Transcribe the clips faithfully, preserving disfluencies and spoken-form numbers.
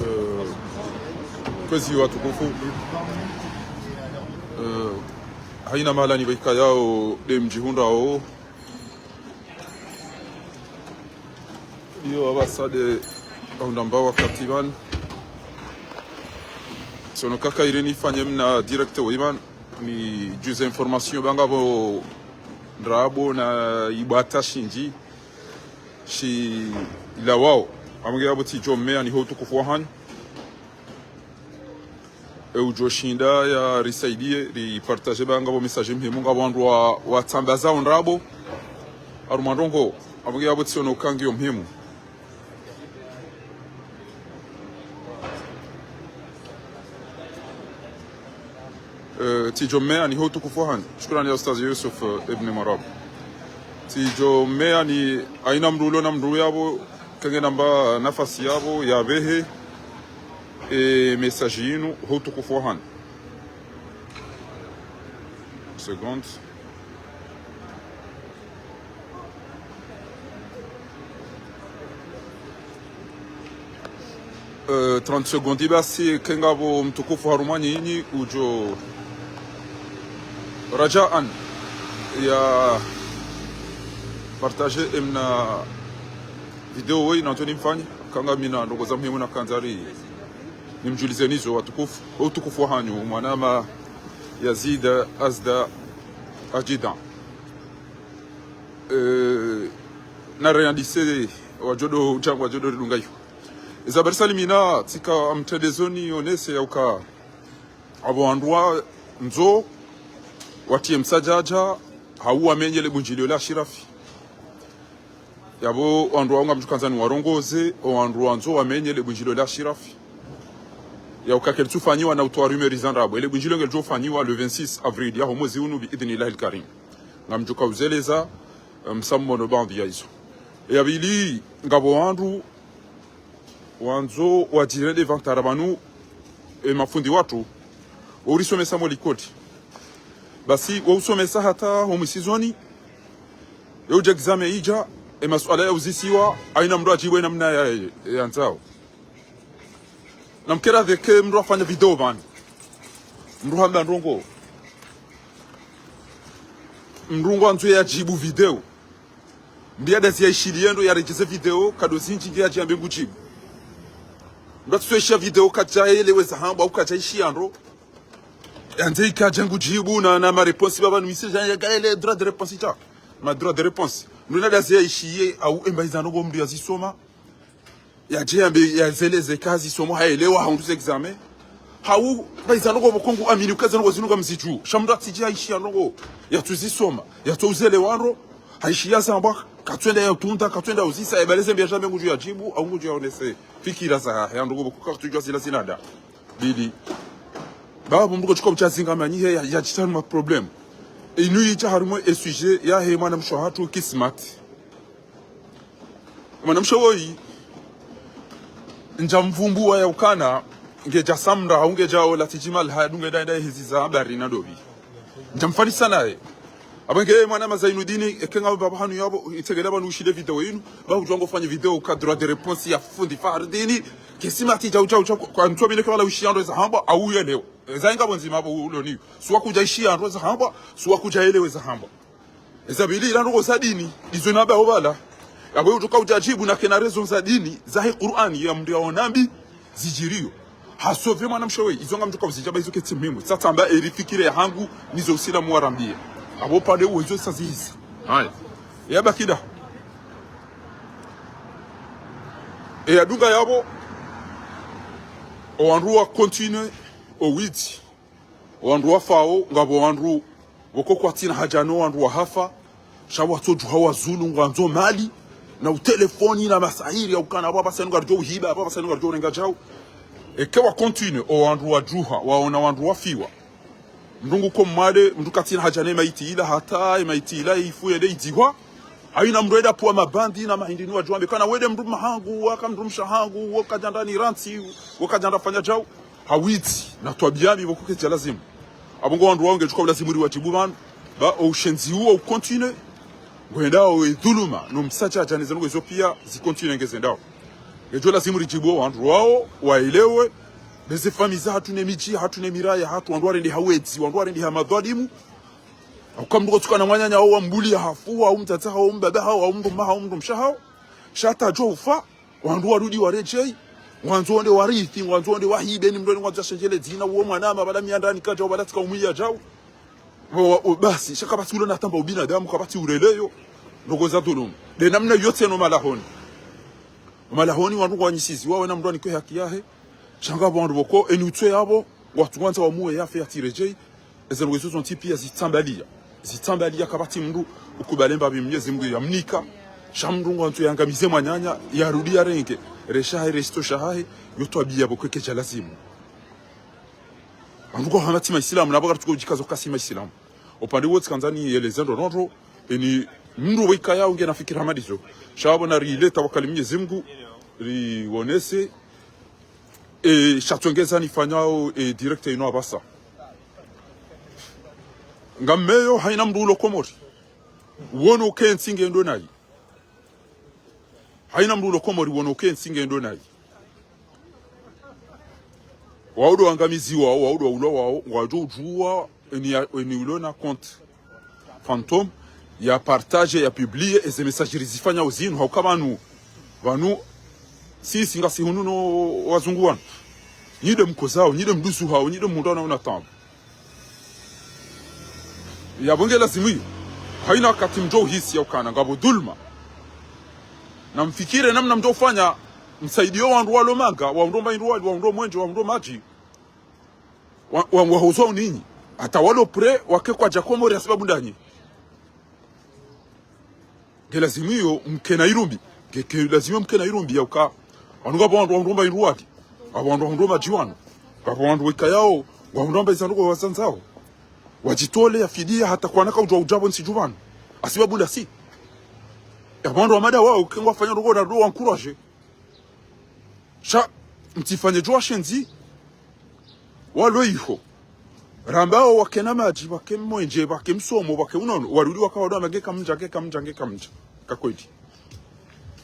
Eh, kwezi watukufu. Eh, haina mahala ni baika yao de mdjihundrao. Iyo apvasa de ahundra mba wakati pvanu. Tsiono kaka ile nifanye mna direct wa pvanu. Nidjuze information ba ngapvo ndrabo na ibwata shindji. Shilawao. Amwenge yapvo tsidjo mmeya ni ho utukufu wa hanyu. E udjo shinda ya risaidie, ripartage ba ngapvo message muhimu ngapvo wandru wa, watsambazao ndrabo. Harumwa ndrongoo. Amwenge yapvo tsiono uka ngiyo muhimu. Eh, tsidjo mmeya ni ho utukufu wa hanyu. Shukrani ya Ustadh Yusuf, eh, Ibn Marab. Tsidjo mmeya ni haina mndru ulo na mndru yapvo, kenge namba nafasi yapvo, yapvehe, eh, message yinu, ho utukufu wa hanyu. Seconde. Eh, trente secondes basi, kenge ngapvo mtukufu harumwa nyinyi udjo rajaan ya partage emna video woyi, na ntoni mfanye, kanga mina ndrongoo za muhimu na kandzari nimdjulizeni zo watukufu, utukufu wa hanyu, mwanama Yazid Azda Ajidan. Eh, na réaliser wadjo do, djangu wadjo do ridunga iyo. Eza habari salimina, tsika mtrendezoni onese ya uka apvo wandru wandzo watie msadjadja, hau wamenye le bundjilio la Ashirafi. Yapvo wandru wao ngamdjo kandzani warongoze, owandru wandzo wamenye le bundjilio la Ashirafi. Ya uka kelitsufanyiwa na utowa rumeur za ndrabo. Ele bundjilio ngelidjo fanyiwa le vingt-six avril, ya ho mwezi unu bi idhnillahi al-karim. Ngamdjo ka uzeleza, eh, msamono baadhwi ya izo. Ya pvili, ngapvo wandru wandzo wadjirende vantara pvanu, e mafundi watru, urisomesa mo likoli. Basi, wausomesa hata ho mwisizoni, yo udja examen idja, e masuala yauzisiwa, haina mndru adjibu e namna ya, yandzao. Na mkera dheke mndru afanya video pvanu. Mndru hamba ndrongoo. Mndru ngwandzo yadjibu video. Mbi yadazi yaishiliye ndro yaredjeze video, kado zindji nge yadjiambe ngudjibu. Mndru atsuishiya video kadjaelewe zahambwa, au kadjaishiya ndro. Yandze ikadja ngudjibu na, na ma réponse pvapvanu misi, ya, ya, ele droit de réponse ita. Ma droit de réponse. Mndru nadazi yaishiye, au emba iza ndrongoo mndru yazisoma. Yadje yambe yazeleze kazisomo haelewa hahundru ze examen. Hau, ba iza ndrongoo pvoko ngu amini uka iza ndrongoo zinu ngamzidjuo. Sha mndru atsidje yaishiya ndrongoo. Yatsuzisoma. Yatsouzelewa ndro. Haishiya zambwa. Katsuenda yautunda, katsuenda yauzisa, yabaleze mbi yadjambe ngudjo yadjibu, au ngudjo yaonese fikira zahe ya ndrongoo pvoko katsudjuwa zila zila nda. Pvili. Bapvo mndru kotsuka utsha zinga manyihe ya, yadjitanu ma problème. Inu yidja harumwa e sujet yahe mwanamshe wahatru Kismat. Mwanamshe woyi, ndjamvumbuwa ya ukana, ngedja samra, hau ngedja ola tijimali, haya dunge daenda hizi za habari na dobi. Ndjamfanisa naye. Apvo nge mwanama Zainudini, eke ngapvo pvapvo hanu yapvo, itengela pvanu ushile video inu, ba udjuwa ngofanye video ka droit de réponse ya fundi Fahardini, Kismat djau, djau, djau, kwa ntsu amine ke wala ushiya ndro eza hambwa, au yelewe. Eza inga pvo ndzima pvo ulo niyo. Suwa kudja ishiya ndro eza hambwa, suwa kudja elewe eza hambwa. Eza pvili ila ndrongoo za dini, izo namba opvala. Yapvo utsoka udjadjibu na kena raison za dini, zahe Qur'ani ya mndru yaona mbi, zidjiriyo. Hasauve mwanamshe woyi, izo ngamdjo ka uzidja ba izo ketsi muhimu. Tsatamba eri fikira yahangu, nizo usilamu warambiye. Apvo pvale uwo izo sa zihisa. Haya. Yabaki nda. E yadunga yapvo, owandru wa continuer, owidzi. Wandru wafao, ngapvo wandru, pvoko kwatsina haja no wandru wahafa, sha watsodjuha wazulu ngwandzo mali, na utelefoni na masahiri ya ukana apvo apvasa inu ngaridjo uhiba, apvo apvasa inu ngaridjo urenga djau. Eke wa continuer, owandru wadjuha, waona wandru wafiwa. Mndru ngu ko mwade, mndru katsina haja ne maiti ila, hata e maiti ila ifu yende idzihwa. Haina mndru enda pvwa mabandi na mahindri ni wadjuwa mbe. Kana wende mndru mahangu, waka mndru mshe hangu, wo kadjandra ni rantsi, wo kadjandra fanya djau. Hawidzi, na twabiya mbi pvoko ketsi ya lazimu. Apvo ngo wandru wao ngedjo ka ulazimu ri wadjibu pvanu, ba o ushenzi uwo u continuer, ngwendao e dhuluma, no msadjadja ne zandrongoo izo piya zi continuer ngezendao. Edjo lazimu ridjibu wandru wao, waelewe. Neze famiyi zahatru ne midji yahatru ne miraya yahatru, wandru warendeha wedzi, wandru warendeha madhwalimu. Hauka mndru kotsuka na mwananya hao wambuliya hafu, hau mdzadze hao, mbaba hao, hau mndru mme hao, mndru mshe hao. Sha hata djo ufa, wandru warudi waredjeyi, ngwandzo wende warithi, ngwandzo wende wahibe, ni mndru ni ngwandzo yashendjele dzina, uwo mwana, mabala miandani kadjau, bala tsika umwiya djau. Wa, wa, o, basi, sha kapvatsi ulo na tamba ubinadamu, kapvatsi ureleyo, ndrongo za dhulumu. Nde namna yontsi no malahoni. Malahoni wandru ngwanyisiziwa, wena mndru anikwe haki yahe. Sha ngapvo wandru pvoko, eni utso yapvo, ngwatsu ngwandzo wamuwe yafe yatsiredjeyi. Eze ndrongo izo zontsi piya zitsambaliya. Zitsambaliya kapvatsi mndru ukubali mbapvi Mnyezi Mngu yamnika. Sha mndru ngwandzo yangamize mwananya, yarudi yarenge resha hahe, resito sha hahe, yo twabiya pvoko kedja lazimu. Wandru ngwahamba tsi Maisilamu, na pvaka ritsuko udjikaza uka si Maisilamu. Upande wo tsikandza niyeleze ndrongoo, eni mndru weka yawo ngena fikira hama ndizo. Sha pvo narileta wakali Mnyezi Mngu, riwonese, e, sha tsongeza nifanyao, e, direct inu apvasa. Ngammeyo haina mndru ulo Komori wono uka entsi ngendo nayi. Haina mndru ulo Komori wono uka entsi ngendo nayi. Wao ndo wangamiziwao, wao ndo waulwao, ngwadjo udjuwa, eni ya, eni ulo na compte fantôme, ya partage, ya publie, eze message rizifanyao zinu, hauka pvanu, pvanu, sisi ngasi hunu no wazungu wanu. Nyi nde mkozao, nyi nde mduzuhao, nyi nde mhundrao na una taabu. Yapvo nge lazimu iyo. Haina wakati mdjo uhisi yaukana ngapvo dhulma. Na mfikire namna mdjo ufanya msaidiyo wandru walo manga, wahundro mbaindru wali, wahundro mwenje, wahundro madji. Wa, wa, wahuzo uninyi. Hata walo prêt wake kwadja Komori hasibabu ndanyi. Nge lazimu iyo mkena irumbi. Nge, nge lazimu mkena irumbi yauka. Wanu ngapvo wandru wahundro mbaindru wali. Ngapvo wandru wahundro madji wanu. Ngapvo wandru weka yawo, wahundro mbaizandru ngwazandzao. Wadjitole ya fidiya hata kwana kaudjuwa udja pvo ntsi dju pvanu. Hasibabu ndasi. Yapvo wandru wa mada wao, ke ngwafanya ndrongoo na ndo wa encourager. Sha, mtsifanye djo washenzi, walo iho. Rambao wakena madji, wake mwenje, wake msomo, wake unono, warudi waka wado wamba ngeka mdja, ngeka mdja, ngeka mdja. Ka kweli.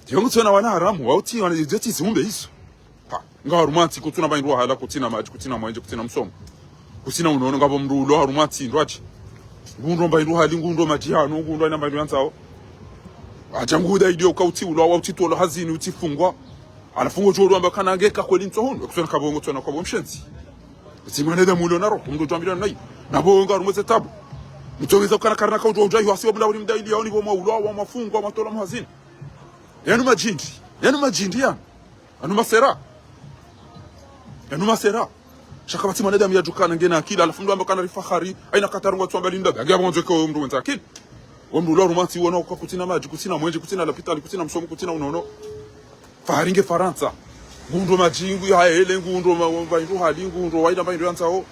Yo ngutsona wana haramu, wao tsi wana, izo tsi ziumbe izo. Ha, nga harumwa ntsi, kutsina mbaindru wahala, kutsina madji, kutsina mwenje, kutsina msomo. Kutsina unono, ngapvo mndru ulo harumwa ntsi, ndrwadji. Nguhundro mbaindru hali, nguhundro madji yanu, nguhundro haina mbaindru yandzao. Hadja nguhuda idiyo uka utsi ulwa, wa utsi tolwa hazini, utsi fungwa. Halafu ngodjo amba kana ngeka kweli ntso hunu, kusona kapvo, ngutsona kwapvo mshenzi. Tsi mwanadamu ulo na roho, mndru udjo ambilwa nayi. Na pvo nga harumwa ze taabu. Mtsongeza ukana karina kaudjuwa udja iho hasibabu nda uri mdaili yaoni pvo mwaulwa, wa mafungwa, wa matolwa mhazini. Yanu madjindri, yanu madjindri yanu. Yanu masera. Yanu masera. Sha kapvatsi mwanadamu yadjukana ngena akili, halafu mndru amba kana rifahari, haina kataru ngwatsu amba linda, hage yapvo ndzo ke mndru wendza akili. Wo mndru ulo harumwa ntsi wona uka kutsina madji, kutsina mwenje, kutsina lapitali, kutsina msomo, kutsina unono. Fahari nge Farantsa. Nguhundro madji, ngu ya hele, nguhundro ma, mbaindru hali, nguhundro waina mbaindru yandzao.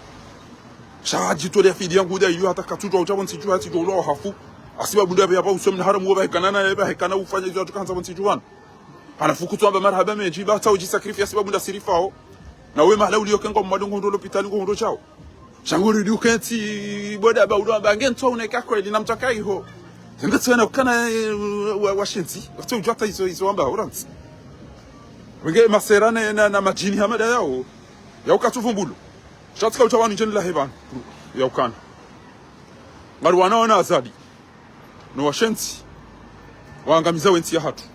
Sha hadjitole ya fidiya nguhuda iyo hata katsudjuwa udja pvo ntsi dju, hatsidjuwa ulwa hafu. Hasibabu nda yapvo yapvo usomi na haramu wo pvahekana na, yapvo hekana ufanya izo yadjukandza pvo ntsi dju pvanu. Halafu kutsu amba marahaba mendji, ba tsa udji sacrifice hasibabu nda si rifao. Na we mahala uliyo ke ngo mwado nguhundro lapitali nguhundro djao. Sha ngurudi uka entsi boda ba ulo amba nge ntso uneka kweli na mtsaka iho. Zenga tsena ukana, eh, wa, washenzi. Watso udjuwa hata izo, izo wamba urantsi. Wenge masera ne, na, na madjini hama nda yawo. Yauka tsu vumbulu. Sha tsika utsa wanu ndjeni lahe pvanu. Yaukana. Ngari wana wana Azali. No washenzi. Waangamiza we ntsi yahatru.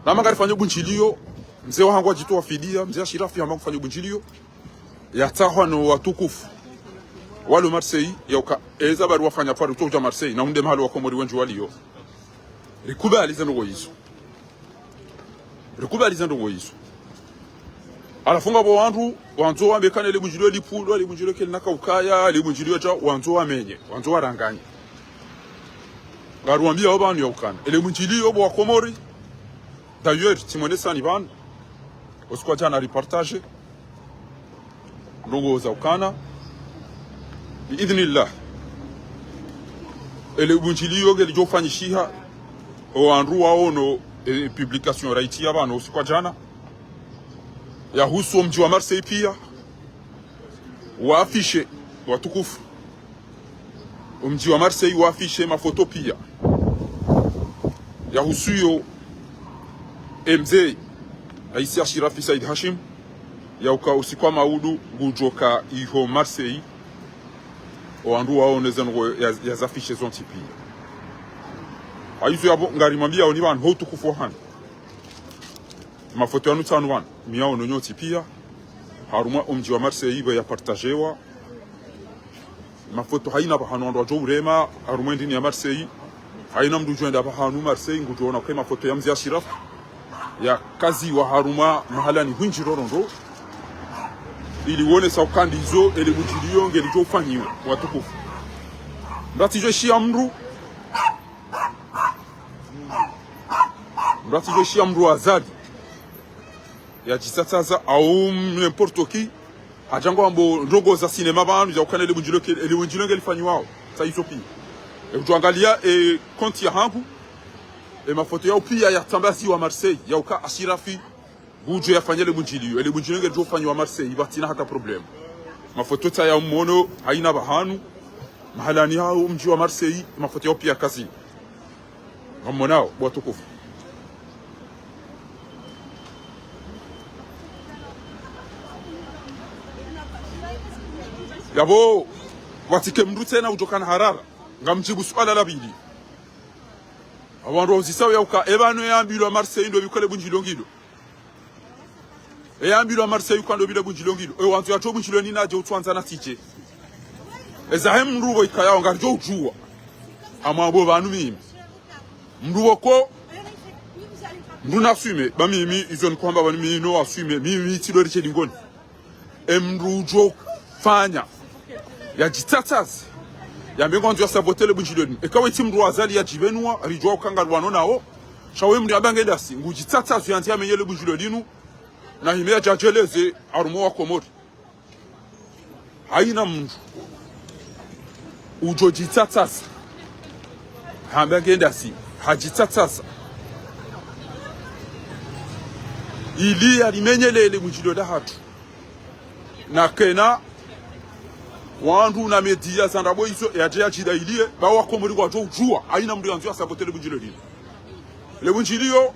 Nama ngarifanya ubundjiliyo. Mze wahangu hadjitowa fidiya. Mze Ashirafi hamba ngufanya ubundjiliyo. Yatsahwa no watukufu. Walo Marseille, yauka. Eza bari wafanya pvwari utso udja Marseille. Na unde mahala wa Komori wendji waliyo. Rikubali ze ndrongoo izo. Rikubali ze ndrongoo izo. Halafu ngapvo wandru, wandzo wambe kana le bundjiliyo lipvulwa, le bundjiliyo kelina kaukaya, le bundjiliyo dja, wandzo wamenye, wandzo waranganye. Ngaruwambiya wo pvanu yaukana. Ele bundjiliyo pvo wa Komori. D'ailleurs, tsimwonesani pvanu. Usiku wa djana reportage. Ndrongoo za ukana. Bi idhnillah. Ele bundjiliyo ngelidjo fanyishiha. O wandru waono, e, publication raitiya pvanu usiku wa djana. Yahusu o mdji wa Marseille piya. Wa affiché, watukufu. O mdji wa Marseille wa affiché mafoto piya. Yahusu yo, e mze, Raisi Achirafi Said Hachim, yauka usiku wa maudu ngudjoka iho Marseille, owandru waone zendrongoo ya, ya zafishe zontsi piya. Hayizo yapvo ngarimwambiyaoni pvanu ho utukufu wa hanyu. Mafoto yanu tsanu pvanu, miyaono nyontsi piya, harumwa omdji wa Marseille pvo yapartagewa. Mafoto hayina pvahanu wandru wadjo urema, harumwa endini ya Marseille. Hayina mndru udjoenda pvahanu Marseille, ngudjoona uka emafoto ya mze Achirafi yakaziwa harumwa mahalani hwindji rorondo. Ili wonesa uka ndizo, ele bundjiliyo ngelidjo ufanyiwa, watukufu. Mratsidjo ishiya mndru, mratsidjo ishiya mndru Azali yadjitsatsaza, au n'importe qui, hadja ngwambo ndrongoo za sinema pvanu, yauka na ele bundjiliyo ke, ele bundjiliyo ngelifanyiwao, sa izo piya. E udjo angaliya e compte ya hangu, emafoto yao piya yatsambaziwa Marseille, yauka Achirafi ngudjo yafanya ele bundjiliyo, ele bundjiliyo ngelidjo ufanyiwa Marseille, pvatsina hata problème. Mafoto tsa ya mwono, hayina pvahanu, mahalani hao mdji wa Marseille, mafoto yao piya yakaziwa. Ngamwonao, bo watukufu. Yapvo, pvatsike mndru tsena udjokana harara. Ngamdjibu suala la pvili. Owandru wauzisao yauka, epvanu eyambilwa Marseille ndo pviko ele bundjiliyo ngilo. Eyambilwa Marseille uka ndo pvile bundjiliyo ngilo. Ewandzo yatso bundjiliyo nina adje utsuandza na tsidje. Ezahe mndru pvo ikayao ngaridjo udjuwa. Amwambo pvanu mimi. Mndru pvoko. Mndru na assume. Ba mimi, izo nikohamba pvanu mimi no assume. Mimi tsidori tshedi ngoni. Emndru udjo fanya yadjitsatsaze, yambe ngwandzo yasabote ele bundjiliyo linu. Eka wetsi mndru wa Azali yadjipvenua, ridjuwa uka ngariwano nawo. Sha we mndru yambe nge ndasi, ngudjitsatsazo yandzi yamenye ele bundjiliyo linu, na hime yadje yadjeleze harumwa wa Komori. Hayina mndru udjo djitsatsaza, hambe nge ndasi, hadjitsatsaza, ili yalimenye ele bundjiliyo lahatru. Na kena wandru na média za ndrabo izo, yadje yadjidayiliye, ba wa Komori ngwadjo udjuwa, hayina mndru yandzo yasabote ele bundjiliyo linu. Ele bundjiliyo,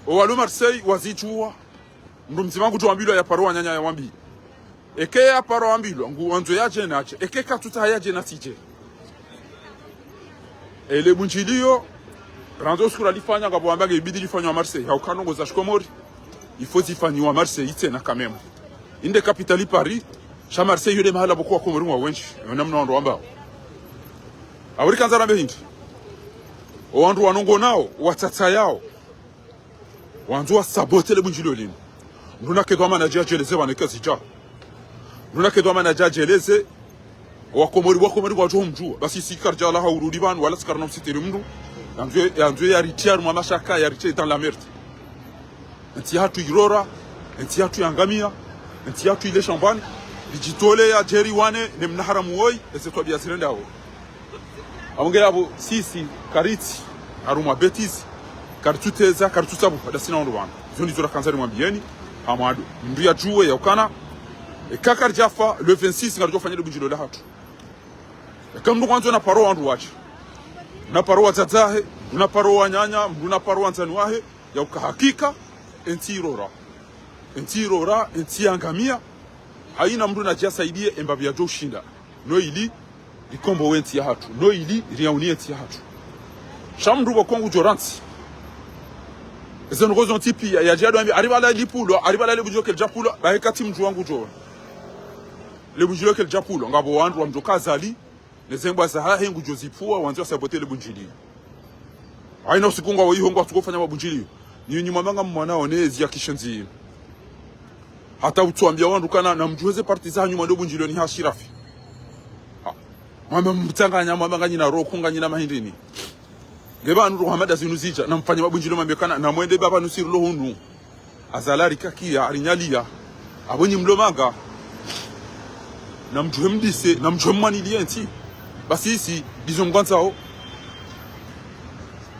owalo Marseille wazidjuwa, mndru mdzima ngudjo wambilwa yaparo wananya yawambiye. Eke yaparo wambilwa, nguwandzo yadje nadje, eke katsutsaha yadje na tsidje. Ele bundjiliyo, randzi usiku ralifanya, ngapvo wamba nge ibidi lifanywa Marseille, hauka ndrongoo za shikomori, il faut zifanyiwa Marseille tsena quand même. Inde capitale Paris, sha Marseille yo nde mahala pvoko wa Komori ngwao wendji, yo namna wandru wambao. Apvo rikandza rambe hindri. Owandru wanongonao, watsatsayao, wandzo wasabote ele bundjiliyo linu. Mndru na kedhwamana yadje yadjeleze pvanu eka zidja. Mndru na kedhwamana yadje yadjeleze. Wa Komori, wa Komori ngwadjo humdjuwa. Basi si karidja laha urudi pvanu, wala si karina msitiri mndru. Yandzo, yandzo yaritriye harumwa mashaka, yaritriye dans la merde. Entsi yahatru irora, entsi yahatru yangamiya, entsi yahatru ile shambani. Ridjitole yadje riwane ne mnaharamu woyi, eze twabiya zirendao. Apvo nge yapvo sisi karitsi harumwa bêtise, karitsuteza, karitsutsabuha, ndasi na wandru pvanu. Zo ndizo rakandza rimwambiyeni, hamwando. Mndru yadjuwe yaukana, eka karidjafa, le vingt-six ngaridjo fanya ele bundjiliyo lahatru. Eka mndru ngwandzo naparo wandru wadje. Naparo wadzadze wahe, naparo wananya, mndru naparo wandzani wahe, yauka hakika, entsi irora. Entsi irora, entsi yangamiya, hayina mndru nadje yasaidiye, embapvi yadjo ushinda. No ili, rikombowe entsi yahatru. No ili, riyauniye entsi yahatru. Sha mndru pvoko ngudjo rantsi. Eze ndrongoo zontsi piya, yadje yadjo wambe, ari pvala lipvulwa, ari pvala ele bundjiliyo kelidjapvulwa, bahi katsi mndru wangu djo. Ele bundjiliyo kelidjapvulwa, ngapvo wandru wamdjo ka Azali, ne zembwa zahahe ngudjo zipvuwa, wandzo wasabote ele bundjiliyo. Hayina usiku ngwao iho ngwatsuko fanya mabundjiliyo. Nyinyi mwamba ngamwanao ne ezi ya kishenzi. Hata utsuwambiya wandru kana namdjuwe ze parti za hanyu mwando bundjiliyo ni ha Achirafi. Ha. Mwamba mtsanganya, mwamba nganyina roho, nganyina mahindrini. Nge pvanu roho hamada zinu zidja, namfanye mabundjiliyo mwambe kana, namwende pvapvanu sirilo hunu. Azali arikakiya, arinyaliya. Apvo nyi mlo manga. Namdjuwe mdise, namdjuwe mwaniliye ntsi. Basi isi, ndizo mngwandzao.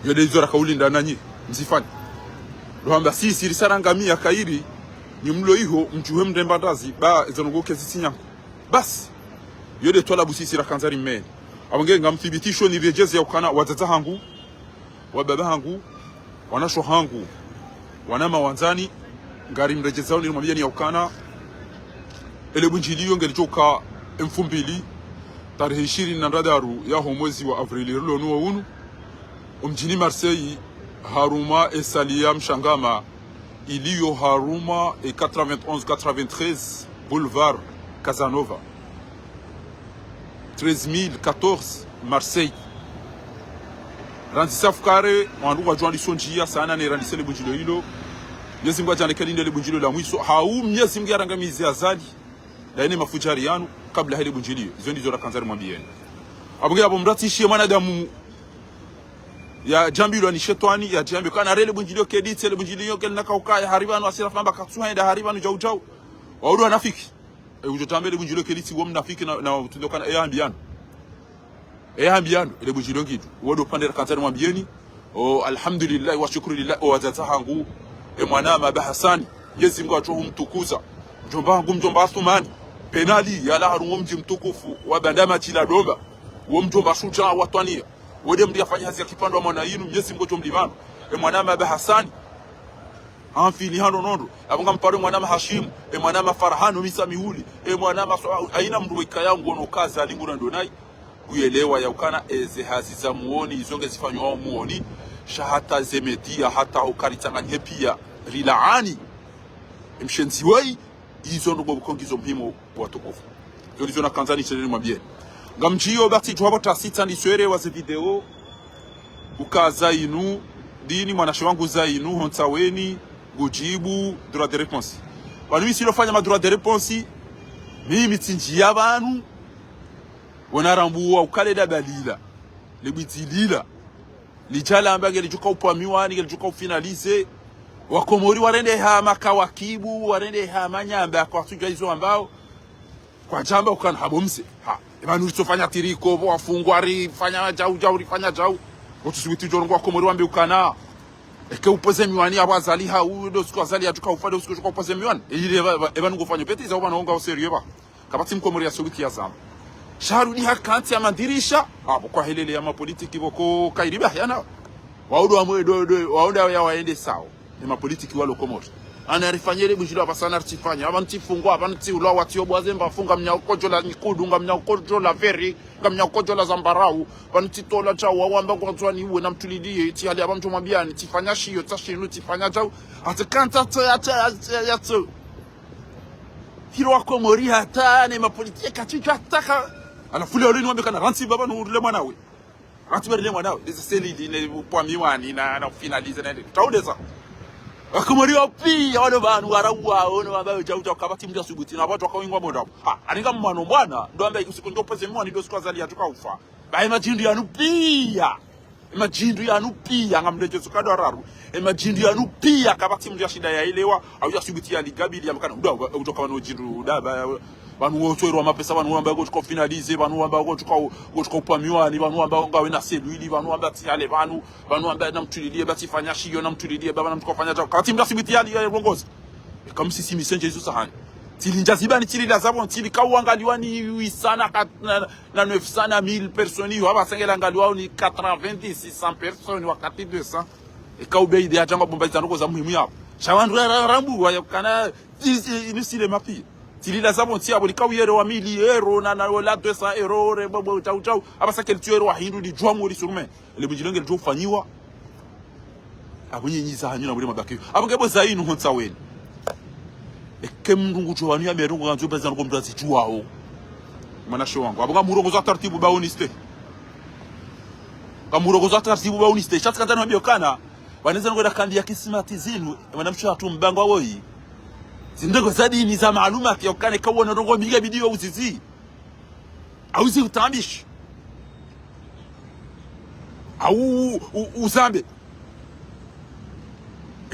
Yo nde izo rakaulinda nanyi, mzifanye. Ndo hamba sisi risarangamiya kayiri, nyi mlo iho, mdjuwe mremba ndazi, ba, izo ndrongoo kezi sinyangu. Basi, yo nde twalabu sisi rakandza rimeni. Apvo nge ngamthibitisho niredjeze yaukana, wadzadze wahangu, wababa wahangu, wanashe wahangu. Wananya wandzani, ngarimredjezao nirimwambiyeni ya ukana, ele bundjiliyo ngelidjoka emfumbili, tarehi ishirini na ndraru yaho mwezi wa avrili rilo nuwo unu, omdjini Marseille, harumwa esaliya mshangama, iliyo harumwa e quatre-vingt-onze quatre-vingt-treize boulevard Casanova. Treize mille quatorze, Marseille. Randzi safukare, wandru wadjuwa ndisondjiya sana ne randzi sele bundjilo ilo. Mnyezi Mungu adjandekeli ndele bundjilo la mwiso. Hau Mnyezi Mungu yarangamize Azali. Daine mafudjari yanu, kabla hele bundjiliyo. Izo ndizo rakandza rimwambiyeni. Abunge abo mratsi shiye mwanadamu yadjambilwa ni shetwani, yadjambi kana rele bundjiliyo kedi, tsele bundjiliyo keli nakaukaya, hari pvanu asira famba katsuha enda hari pvanu djau djau. Waudu wanafiki. E udjo tamba ele bundjilo keli tsi wo mnafiki na, na utundo kana, e hambiyano. E hambiyano, ele bundjilo ngidu. Wo ndo upande rakandza rimwambiyeni. O, alhamdulillah, wa shukru lillah, o wadzadze hangu. E mwananya Baba Hasani, Mnyezi Mungu adjo humtukuza. Mdjomba hangu, mdjomba Asumani. Penali, yalawa harumwa mdji mtukufu, wa Bandama Tshila Domba. Wo mdjomba shudjaa wa twaniya. Wo nde mndru yafanya hazi ya kipvandwa mwana yinu, Mnyezi Mungu adjo mlipvano. E mwananya Baba Hasani. Amfini hano nondro, apvo ngamparo e mwananya Hashimu, e mwananya Farhano Misa Mihuli, e mwananya so, haina mndru wekaya ngono kaza lingura ndo nayi, kuyelewa ya ukana eze hazi za muoni, izo ngezifanywa muoni, sha hata ze media, hata ukari tsanganyihe piya, rilaani. Emshenzi weyi, izo ndo bo bukongizo muhimu watukufu. Izo ndizo nakandza nishele nimwambiyeni. Ngamdjiyo bati djuwa bo tasi tsa ndiswere wa ze video, uka Zainu, dini mwanashe wangu Zainu, hontsa weni, ngudjibu, droit de réponse. Pvanu mi tsilofanya ma droit de réponse, mimi tsindjiya pvanu, wona rambuwa ukale daba lila, le bwidzi lila, lidja lamba ngelidjoka upvamiwani, ngelidjoka ufinalize. Wakomori warendeha makawakibu, warendeha manyamba, kwatsudjuwa izo ambao. Kwadjamba ukana habo mze. Ha, epvanu ritsofanya tiriko, pvo wafungwa, rifanya djau, djau, rifanya djau. Wotsusubuti djo rongoa Wakomori wambe ukana. Eke upvoze miwani, apvo Azali ha, u, ndo usiku Azali yadjoka ufa, ndo usiku djoka upvoze miwani. Eyile epva, epva, epvanu ngofanyo bêtise, apvo pvanu wonga o sérieux pva. Kapvatsi Mkomori yasubuti yazamba. Sha rudi hakantsi ya mandirisha. Apvo kwahelele ya mapolitiki pvoko kayiri pvahiyana. Waudu wamwe, do, do, waudu ya waende sawo. Emapolitiki walo Komori. Ana rifanyele bundjilo apvasa na ritsifanya. Apvanu tsifungwa, apvanu tsiulwa, watsiobwa zemba, funga mnyakodjo la nyikudu, nga mnyakodjo la vert, nga mnyakodjo la zambarau, apvanu tsitola djau, wawamba ngwandzwani uwe na mtuliliye, tsi hali apva mdjo mwambiyani, tsifanya shiyo, tsa shinu, tsifanya djau. Atsikantsa tso, ya tso, ya tso, ya tso. Hilo Wakomori hata, ne mapolitiki katsidja taka. Ana fule ole ni wambe kana rantsi pvapva no urile mwana we. Rantsi pvwa rile mwana we. Ndeze selili ne upvamiwani na, na ufinalize na nde. Taudeza. Wakomori wa piya, wano pvanu, warawa, ono wamba djau djau kapvatsi mndru yasubuti, na wandru wakawingwa mondra. Ha, aninga mwano mwana, ndo wamba usiku ndo upvoze miwani, ndo usiku Azali yadjoka ufa. Ba emadjindru yanu piya. Emadjindru yanu piya, ngamdjo tsoka ndo araru. Emadjindru yanu piya, kapvatsi mndru yashinda yaelewa, au yasubuti yaligabili, yamkana, uda, uda, uda, pvanu djindru, uda, ba, pvanu wotsoerwa mapesa, pvanu wamba ngotsuka ufinalize, pvanu wamba ngotsuka u, ngotsuka upvamiwani, pvanu wamba ngawe na selili, pvanu wamba tsi hale pvanu, pvanu wamba na mtuliliye, ba tsifanya shiyo, na mtuliliye, ba, na mtsuka ufanya djau. Kapvatsi mndru yasubuti yali, yarongoze. Eka msisi misendje izo sahani. Tsili ndja zibani, tsili la zapvo, tsili kauwangaliwa ni huit cents na, na, na neuf cents na mille personnes, iyo apvasa ngelangaliwao ni quatre-vingt-dix, six cents personnes, wakati deux cents. Eka ubeide yadjanga bomba izo ndrongoo za muhimu yapvo. Sha wandru ra, ra, rambuwa ya ukana, i, i, inusile mapi. Tsili la zapvo ntsi apvo lika uyero wa mille euros, na, na, wala deux cents euros, re, bo, bo, djau, djau. Apvasa keli tsi euros wa hindru lidjuwa mori sur main. Ele bundjilo ngelidjo ufanyiwa. Apvo nyinyi za hanyu na bure mabaki. Apvo ngepvo Zainu hontsa weni. Eke mndru ngudjuwa pvanu ya merongo ngandzo pveza noko mndru azidjuwao. Mwanashe wangu. Apvo ngamurongozo wa taratibu ba honeste. Ngamurongozo wa taratibu ba honeste. Sha tsikandza no mbio kana. Waneza noko da kandi ya kisimati zinu. Mwanamshe hatru mbangwa woyi. Zindrongoo za dini za maalumati ya ukana kauwona ndrongoo mingi bidi wa uzizi. Au zi utambishi. Au u, u, uzambe.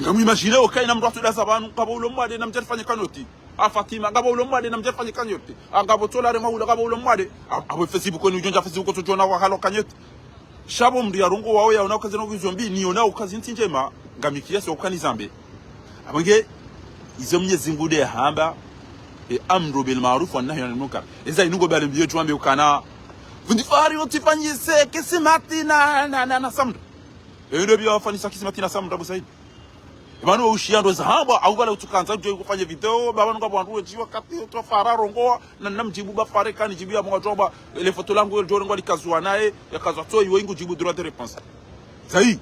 Ngamu imagine okayi na mndru atsu daza pvanu, ngapvo ulo mwade na mdjarifanye cagnotte. A Fatima, ngapvo ulo mwade na mdjarifanye cagnotte. A ngapvo tsola re maula, ngapvo ulo mwade. A, apvo Facebook ni udjondja Facebook utsodjona wa halo cagnotte. Sha pvo mndru yarongowawo yaona ukazi na ukizo mbi, niyona ukazi ntsi ndjema, ngami kiasi wa ukani zambe. Apvo nge, izo Mnyezi Mungu nde yahamba, e amru bil ma'ruf wa nahyu anil munkar. Eza inungo bale mbiyo djuwa mbe ukana. Fundi Fahari utsifanyise kisimati na, na, na, na Samra. Eyo ndo biyo wafanyisa kisimati na Samra, Abu Said. Pvanu ushiya ndo zahamba, au pvala utsukandza udjo kufanya video, ba pvanu ngapvo wandru wendji wakati utwa fara rongowa, na namdjibu ba fare kani djibu ya mwa djomba, le foto langu yo djore ngwa likazuwa naye, ya kazwa tsoyi, wo ingu djibu droit de réponse. Zayi,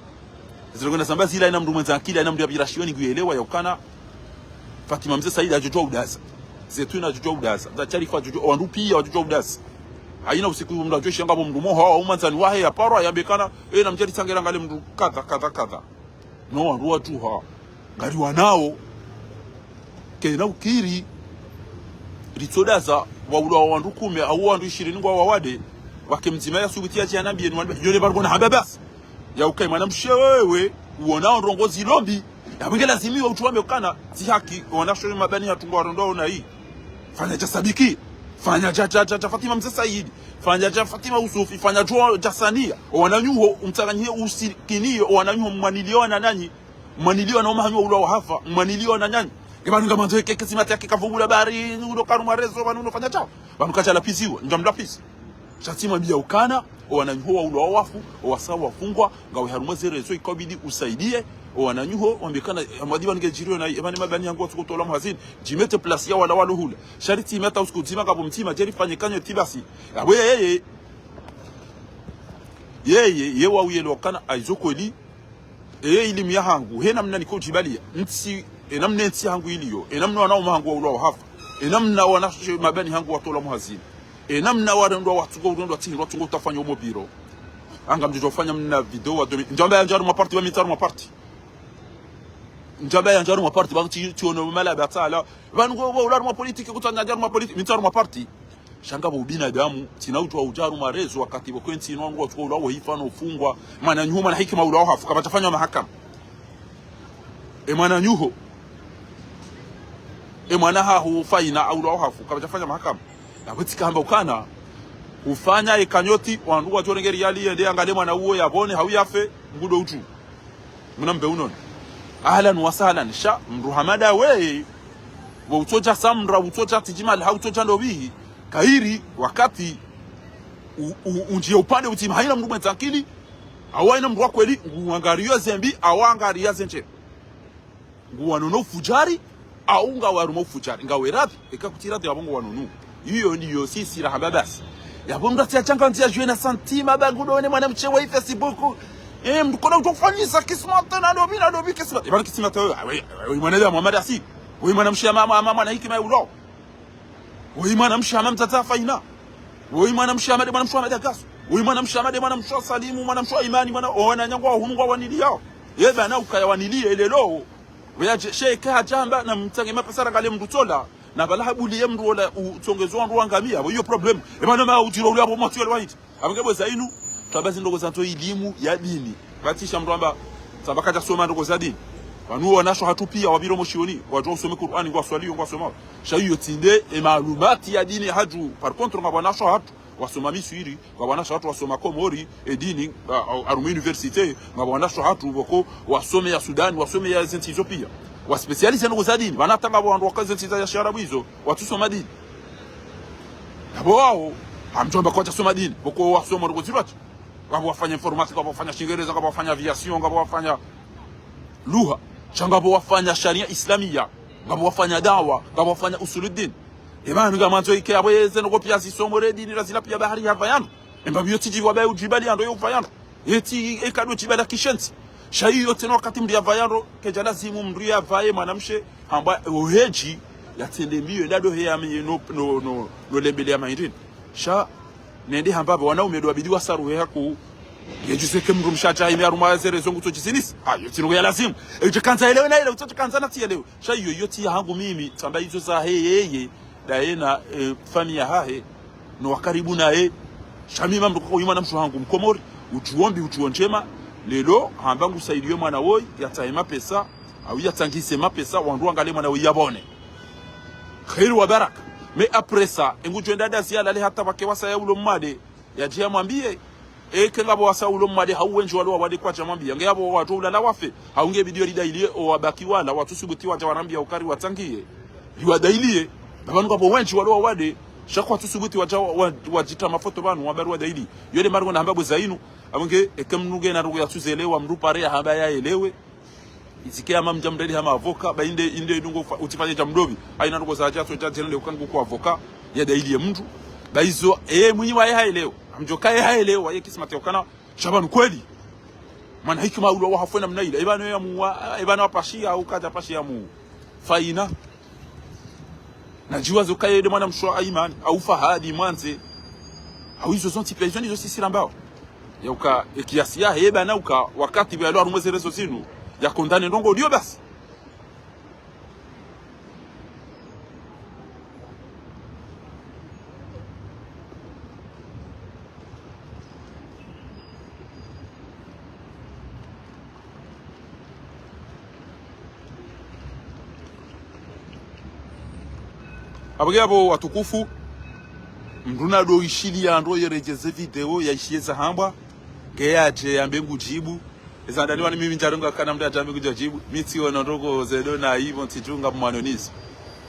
zile kwenda zamba zila haina mndru mwendza akili, haina mndru ya pvirashioni nguyelewa ya ukana, Fatima Mze Said hadjodjuwa udaza. Zetwina hadjodjuwa udaza. Za Sharifa hadjodjuwa, wandru piya wadjodjuwa udaza. Haina usiku mndru adjo shiya ngapvo mndru moho, wa umandzani wahe ya parwa, ya bekana, e, na mdjeri tsangera ngale mndru kadha, kadha, kadha. No wandru wadjuha. Ngari wanao. Kena ukiri. Ritsodaza, wa ula wa wandru kume, au wandru ishirini ngwa wawade. Wake mdzima ya subuti ya djana biye ni wanibe. Yone bargo na hamba basi. Ya ukayi mwanamshe wewe, uonao ndrongo zilo mbi. Ya mwinge lazimi wa utsuwambe ukana, tsi haki, wanasho mabani hatru ngwa warondowa ona hii. Fanya dja Sabiki, fanya dja, dja, dja, dja Fatima Mze Said, fanya dja Fatima Usufi, fanya dja, dja Sania. O wananyuho, umtsanganyihe usikiniyo, o wananyuho mwaniliyo wana nanyi, mwaniliyo wana umahanyu wa ula wa hafa, mwaniliyo wana nanyi. Nge pvanu ngamandzo eke, eke simati yake kavubula bari, uno karu marezo, pvanu uno fanya dja. Pvanu kadja lapiziwa, ndja mlapisi. Sha tsi mwambiya ukana, o wananyuho wa ula wa wafu, o wasa wafungwa, ngawe harumwa ze réseau ikabidi usaidiye, o wananyuho, wambe ukana, amwadi pvanu nge djiriyo na, e pvanu mabani hangu watsuko tolwa mhazini, djimete place ya wala walo hula. Sha ritsi meta usiku mdzima ngapvo mdzima, djeri fanye kanyo tibasi. Yapvo yeye, yeye, ye wa uyelewa ukana, haizo kweli, eye ilimu ya hangu, he namna niko udjibaliya, ntsi, e namna ntsi hangu iliyo, e namna wanaume hangu wa ula wa hafa, e namna wanashe mabani hangu watolwa mhazini, e namna warendwa watsungo, urendwa tsihindru watsungo utafanya umo biro. Anga mdjodjo fanya mna video wa domi. Ndjamba ya ndjaru maparti, ba mi ntsaru maparti. Ndjamba ya ndjaru maparti, ba tsi, tsi ono mala ba tsala. Pvanu ngo, bo, ula harumwa politique, kutsa ndjaru mapolitique, mi ntsaru maparti. Sha ngapvo ubinadamu, tsina udjuwa udja harumwa réseau wakati pvo kwentsi ino wangu watsuko ula wo hifa no ufungwa. Mwananyuho mwana hikima ula wa hafu, kapvatsa fanywa mahakama. E mwananyuho. E mwana hahu Faina ula wa hafu, kapvatsa fanywa mahakama. Yapvo tsi kamba ukana, ufanya e kanyo ti, wandru wadjorenge riyali yende yangale mwana uwo yapvone, hau yafe, ngudo utsu. Muna mbe unoni. Ahlan wa sahlan, sha, mndru hamada we, wo utsodja samra, utsodja tidjimal, hau utsodja ndopvi, kayiri, wakati, u, u, undjiye upande utsima, haina mndru mwendza akili, au haina mndru wa kweli, nguangariyo zembi, au angariya zendje. Nguwanono ufudjari, au ngawe harumwa ufudjari, ngawe radhi, eka kutsi radhi yapvo nguwanono. Iyo ndiyo sisi rahamba basi. Yapvo mndru atsi achanga ndziya djuwe na santima, ba ngudo one mwanamshe wa Facebook. E, mndru kona utofanyisa kismata na dobi, na dobi kismata. E, pvanu kismata wewe, wewe, wewe mwanadamu wa madasi. Wewe mwanamshe ama, ama, ama, mwana hikima ya ulo. Woyi mwanamshe hama mdzadze Faina. Woyi mwanamshe hama nde mwanamshe wa Madagaso. Woyi mwanamshe hama nde mwanamshe wa Salimu, mwanamshe wa Imani, mwana, o wananyangu wa hunu ngwa waniliyao. Ye bana ukaya waniliye lelo. Weya dje, sheke hadjamba na mtsange mapesa rangale mndru tsola. Na pvala habuliye mndru ola utsongezo wandru wangamiya. Wo iyo problème. E bana ma udjiro ule apvo mwatsi wale wahiti. Apvo nge bo zainu, twaba zindrongo za nto ilimu ya dini. Pvatsi sha mndru amba, tsamba kadja soma ndrongo za dini. Pvanu wanasho hatru piya, wapviro moshioni, wadjuwa usome Kur'ani, ngwaswaliyo, ngwasomao. Sha iyo tsi nde, e maalumati ya dini hadju. Par contre, ngapvo wanasho hatru, wasoma Miswiri, ngapvo wanasho hatru, wasoma Komori, e dini, a, a, harumwa université, ngapvo wanasho hatru, pvoko, wasome ya Sudani, wasome ya zentsi izo piya. Wa spécialiste ndrongo za dini, pvanu hata ngapvo wandru waka zentsi za ya shiarabu izo, watsusoma dini. Yapvo wao, hamdjomba kwadja soma dini. Pvoko wasoma ndrongo zilwatsi. Ngapvo wafanya informatique, ngapvo wafanya shingereza, ngapvo wafanya aviation, ngapvo wafanya lugha. Sha ngapvo wafanya sharia islamia. Ngapvo wafanya dawa, ngapvo wafanya usuluddin. E pvanu ngamandzo ike yapvo yeze ndrongo piya zisomwe re dini razila piya bahari ya pvayano. E mbapvi iyo tsidji wa baye udjibali yando yo pvayano. Eti eka ndo djibala kishenzi. Sha iyo tsena wakati mndru ya pvayano, kedja lazimu mndru ya pvaye mwanamshe, hamba ohedji, ya tsende mbiyo, ndado heya mi no, no, no, no lembele ya maindini. Sha, nende hamba pvo wanaume ndo wabidi wasaruhe haku, yedjuse ke mndru mshe adja ime harumwa zere zongu tso djisinisi. Ah, iyo tsi ndrongo ya lazimu. Edje kandza elewe na elewe, utso kandza na tsi elewe. Sha iyo, iyo tsi ya hangu mimi, tsamba izo za heyeye, ndaye na, eh, famiyi yahahe, no wakaribu naye. Sha mi mambo koko yimwana mshe hangu mkomori, udjuwo mbi, udjuwo ndjema, lelo, hamba ngusaidiyo mwana woyi, yatsahe mapesa, au yatsangise mapesa, wandru wangale mwana woyi yapvone. Kheri wa baraka. Mais après ça, engudjo enda dazi yalale hata pvake wasaya ulo mwade, yadje yamwambiye, eke ngapvo wasa ulo mwade hau wendji walo wawade kwadja mwambiya. Nge yapvo wadjo ulala wafe. Hau nge bidi yo ridailiye o wabaki wala watsusubuti wadja wanambiya ukari watsangiye. Riwadailiye. Pvapvanu ngapvo wendji walo wawade. Sha kwatsusubuti wadja wa, wa, wadjitra mafoto pvanu wabari wadailiye. Yo nde maringo nahamba bo zainu. Apvo nge eke mndru nge na ndrongo yatsuzelewa mndru pare yahamba yaelewe. Zike hama mdja mdali hama avoka, ba inde, inde idungo fa-, utsifanye dja mdopvi. Haina ndoko za djatso dja djena leo kangu kwa avoka, ya daili ye mndru. Ba izo, eh, mwinyi waye haelewa. Amdjoka ye haelewa, ye kismati ya ukana, sha pvanu kweli. Mwana hikima ulo wa hafwe namna ila. Eba no ya muwa, eba no apashiya, au kadja apashiya mu. Faina. Na djiwa zo kaye de mwana mshe wa Aiman, au Fahadi mwandze. Au izo zontsi pia izo ndizo sisi rambao. Ya uka, e kiasi ya heba na uka, wakati bwe alo harumwa ze réseaux zinu, ya condamné ndrongo uliyo basi. Apvo ke apvo watukufu, mndru nado ishiliya ndo yeredjeze video, ya ishiye za hambwa, nge yadje yambe ngudjibu. Eza ndani wani mimi ndjaronga kana mndru yadje yambe ngudjadjibu. Mi tsiona ndoko zedo na ipvo ntsidjunga mwanonizo.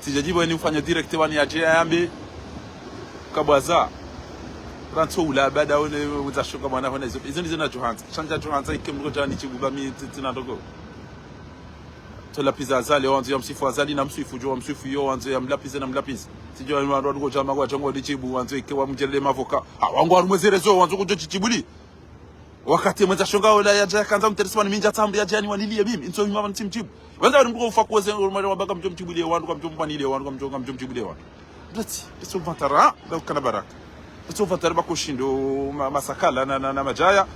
Tsidjadjibu eni ufanya direct wani yadje yambe. Kabwaza. Rantso ula bada one uza shoka mwana hona izo. Izo ndizo nadjo handza. Sha ndjadjo handza ike mndru djani djibu ba mi tsi-, tsina ndoko. Tso lapiza Azali, wandzo ya msifu Azali na msifu, djo wa msifu yo, wandzo ya mlapize na mlapize. Tsidjo wa mndru wadungo djama kwa djongo didjibu, wandzo ike wa mdjelele mavoka. Ha, wangu harumwa ze réseaux, wandzo kudjo djidjibuli. Wakati mwendza shonga ola yadja yakandza mteriswa ni mindja tsambu yadja yani waniliye mimi. Ntso hima pvanu tsimdjibu. Wandza wali mbuko ufa kuweze, wale wabaka mdjo mdjibuliye wandru, kamdjo mdjibuliye wandru. Ndati, ndetso vantara, ba kana baraka. Ndetso vantara ba koshindo, ma-, masakala na, na, na madjaya.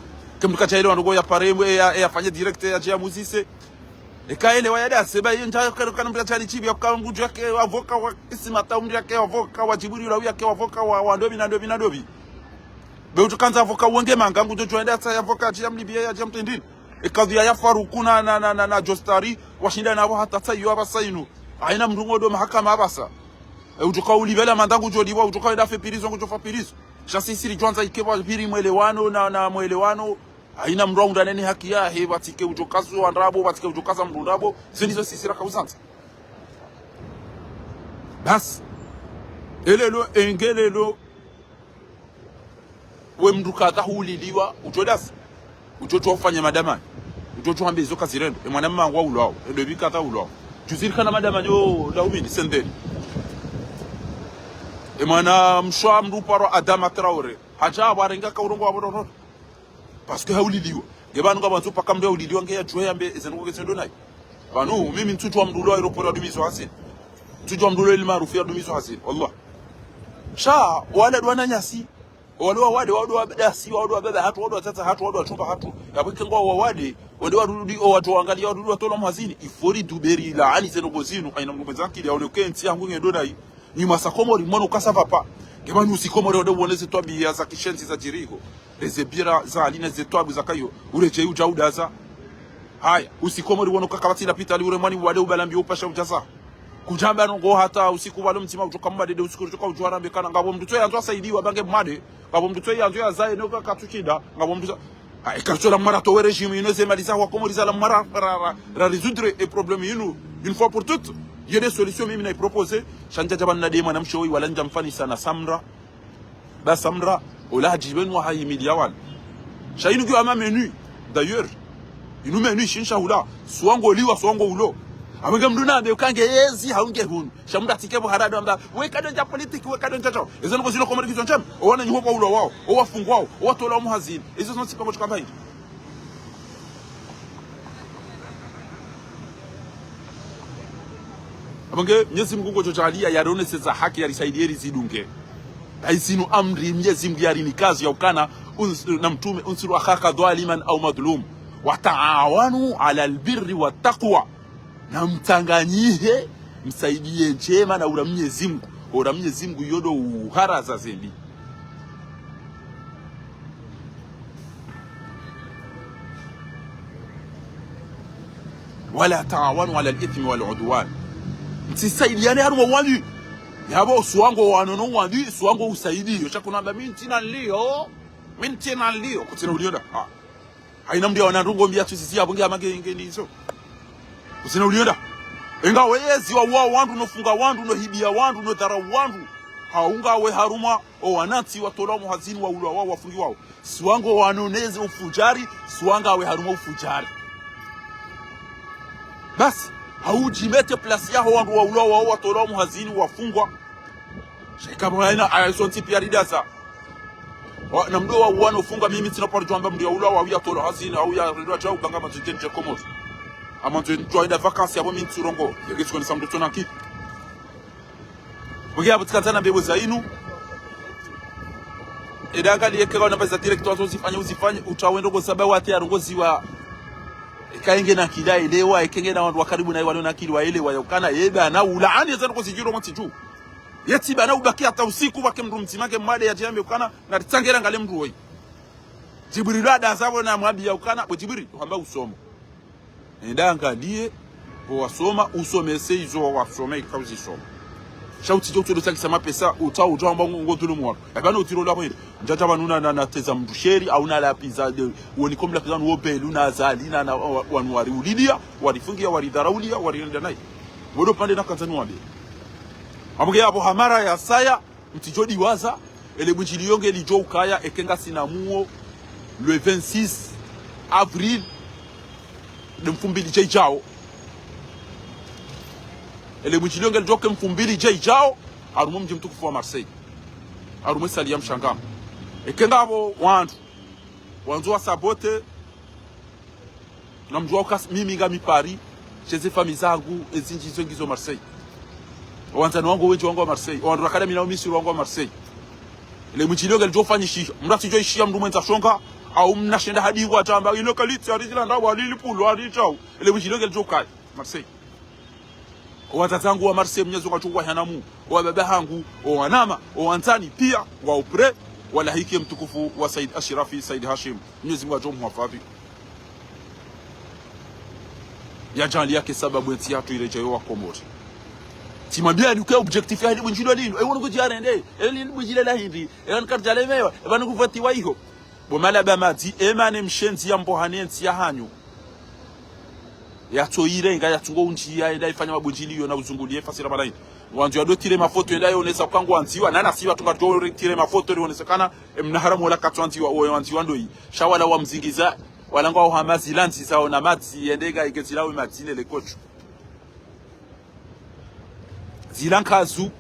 Ke mndru kadjaelewa ndoko ya pare, ya, ya fanye direct, yadje yamuzise. Eka ele waya dase, ba yendja kana, kana mndru yadje yadjibu, ya kama mndru yake avoka wa kismati, mndru yake avoka wa djibuli, ula yake avoka wa, wa ndopvi na ndopvi na ndopvi. Be utukandza avoka wenge manga, ngudjo djo ende atsahe avoka yadje yamlibiye, yadje yamtrendini. Eka dhiya ya Faruku na, na, na, na, na Jostari, washinda napvo hata tsayiyo apvasa inu. Haina mndru ngodo mahakama apvasa. E, utuka ulibela manda ngudjo libwa, utuka wenda fe prison, ngudjo fa prison. Sha sisi ridjo handza ike pvwa pviri mwelewano na, na mwelewano. Haina mndru aundane ne haki yahe, pvatsike udjo kaza wa ndrabo, pvatsike udjo kaza mndru ndrabo. Zo ndizo sisi raka uzandza. Basi. Elelo, engelelo. We mndru kadha huliliwa, udjo dasi. Udjo djo ufanya madamani. Udjo djo hambe izo kazirendo. E mwana mmangu wa ulwao. E dobi kadha ulwao. Djuziri kana madamani yo laumini sendeni. E mwana mshe wa mndru paro Adama Traoré. Hadja warenga ka urongo wa bonono. Parce que hauliliwa. Nge pvanu ngapvandzo paka mndru yauliliwa nge yadjuwe yambe eze ndoko ke zendo nayi. Pvanu, mimi ntsudjuwa mndru ulo aéroport yadumizo hazini. Ntsudjuwa mndru ulo El Maarouf yadumizo hazini. Wallah. Sha, wala ndo wananyasi. Wala wawade, wala wabadasi, wala wababa hatru, wala watsatsa hatru, wala wachumba hatru. Yapvo ike ngwao wawade, wende warudi, o wadjo wangaliya warudi watolwa mhazini. Il faut riduberi laani ze ndoko zinu, haina mndru mwendza akili, yaone ke ntsi yangu ngendo nayi. Nyuma sa Komori, mwana ukasa pvapva. Nge pvanu usi Komori, wende uone ze twabiya za kishenzi za djiriho. Eze bira za alina ze twabu za kayo. Uredjeyi udja udaza. Haya, usi Komori wono kaka pvatsi lapitali ure mwani wade ubalambi upasha udjaza. Kudjamba ndrongo hata usiku walo mdzima udjoka mwade de usiku udjoka udjwara mbekana. Ngapvo mndru tso yandzo asaidiwa ba nge mwade. Ngapvo mndru tso yandzo yazaye no kaka tsukinda. Ngapvo mndru tso. Haya, kartso la mwara to we régime ino ze mali za wa Komori za la mwara ra, ra, ra résoudre e problème inu. Une fois pour toutes. Il y a des solutions mimi na i proposer. Sha ndjadja pvanu na de mwana mshe woyi wala ndjamfanisa na Samra. Ba Samra, ola hadjibenu wa hayimiliya wanu. Sha inu ngiyo hama menu, d'ailleurs. Inu menu shinsha hula, swango liwa, swango ulo. Amenge mndru na ambe ukange yezi, haunge hunu. Sha mndru atsike pvo harado amba, we kado ndja politique, we kado ndja djo. Eze ndoko zilo Komori kizo ndjema, owana nyiho kwa ulo wao, owafungwao, owatolwa mhazini. Ezo zino tsipango tshikamba hindri. Amenge, Mnyezi Mungu ngudjo djaaliya, yaroneseza haki, yarisaidiye rizidunge. Hayi zinu amri, Mnyezi Mungu yarinikazi ya ukana, uns-, na mtrume, انصر أخاك ظالما أو مظلوما. وتعاونوا على البر والتقوى. Na mtsanganyihe, msaidiye ndjema na ura Mnyezi Mungu. Ura Mnyezi Mungu yodo uharaza zembi. ولا تعاونوا على الإثم والعدوان. Mtsisaidiyane harumwa wandru. Yapvo swango wanono wandru, swango usaidiyo. Sha kunamba mi ntsina nliyo, mi ntsina nliyo. Kutsina uliyo nda. Ha. Haina mndru yawana ndrongo mbi yatsu sisi yapvo nge amenge nge nizo. Kutsina uliyo nda. Enga weyezi wa uwa wandru, no funga wandru, no hibiya wandru, no dharau wandru. Haunga we harumwa, owanantsi watolwa mhazini wa ulwa wao wafungiwao. Swango wanoneze ufudjari, swango we harumwa ufudjari. Basi, hau udjimete place yaho wandru waulwa wao watolwa muhazini wafungwa. Sha ika pvo hayina, aya, izo ntsi piya ridaza. Wa, na mdru wa uwano fungwa mimi ntsina paro djwamba mdru yaulwa wao yatolwa hazini, hau ya rilwa djau kanga mandzo djeni dje Komori. Amandzo djwa inda vacances yapvo mi ntsurongoa. Yeke tsikoni sa mdru tsona ki. Bwe yapvo tsikandza na mbepvo za inu. Eda angalie eka wana baza direct wazo uzifanye, uzifanye, utsawe ndrongo zaba wate ya ndrongo ziwa. Eka yenge na akili yaelewa, eka yenge na wandru wa karibu naye walio na akili waelewa, ya ukana, yeba na ula, ani yeza ndrongo zidjiro mwa ntsi dju. Yetsi bana ubaki hata usiku wake mdru mdzima ke mwade yadjambe ukana, na ritsangera ngale mdru woyi. Djibril hadaza pvo na mwambiya ukana, bo Djibril, uhamba usomo. Enda angalie, pvo wasoma, usomese izo wasoma, ika uzisoma. Sha utsidje utsodo tsakisa mapesa, utsa, utsa wamba ngo, ngo dhulumu wandru. Eba no utiro la kweli. Ndjadja pvanu na, na, na teza mdru sheri, au na lapviza de, woni kom lapviza nuwo belu, na Azali, na, na, wa, wanu wari ulilia, wari fungia, wari dharaulia, wari enda nayi. Wodo pvande na kandza nuwambe. Amge yapvo hamara ya saya, mtsidjo diwaza, ele bwindjiliyo ngelidjo ukaya, eke ngasina muo, le vingt-six avril, de mfumbili dje idjao. Ele bwindjiliyo ngelidjo ke mfumbili dje idjao, harumwa mdji mtukufu wa Marseille. Harumwa esali ya Mshangama. Eke ngapvo wandru, wandzo wa sabote, na mdjuwa uka mimi ngami Paris, sha eze famille zangu, ezindji zo ngizo Marseille. Owandzani wangu wendji wangu wa Marseille. Owandru rakana mi nao Misri wangu wa Marseille. Ele bwindjiliyo ngelidjo fanyishiha. Mdru atsidjo ishiya mdru mwendza shonga, au mna shenda hadi ngwadjamba, ino kalitsi, ari zila ndawo, ari lipulu, ari djau. Ele bwindjiliyo ngelidjo kaya. Marseille. Owadzadze wangu wa Marseille, Mnyezi Mungu atsuwa hanamu. Owababa hangu, owanama, owandzani, piya, wa upre, walahiki mtukufu wa Said Ashrafi, Said Hashim. Mnyezi Mungu atsuwa muhafadhi. Yadjaanliya ke sababu entsi yatru iredjeyi wa Komori. Tsimwambiyani uke objectif ya hili bwindjiliyo linu. Ewe nukudji arende. Ewe linu bwindjiliyo la hindri. Ewe nukadjalemewa. Ewe nukuvatiwa iho. Bo malaba madzi, emane mshendzi ya mbohane entsi ya hanyu. Yatso irenga, yatsungo undjiya, yenda ifanya mabwindjiliyo na uzunguliye fasira malaini. Wandzo yado tire mafoto, yenda yonesa uka ngwandziwa, nana si wandru ngatso tire mafoto, rionese kana, emna haramu wala katso andziwa, owe wandziwa ndoyi. Sha wala wamzingiza, wala ngwao hama zila ndziza ona madzi, yende nga ike zila we madzi nele kocho. Zila nkazu.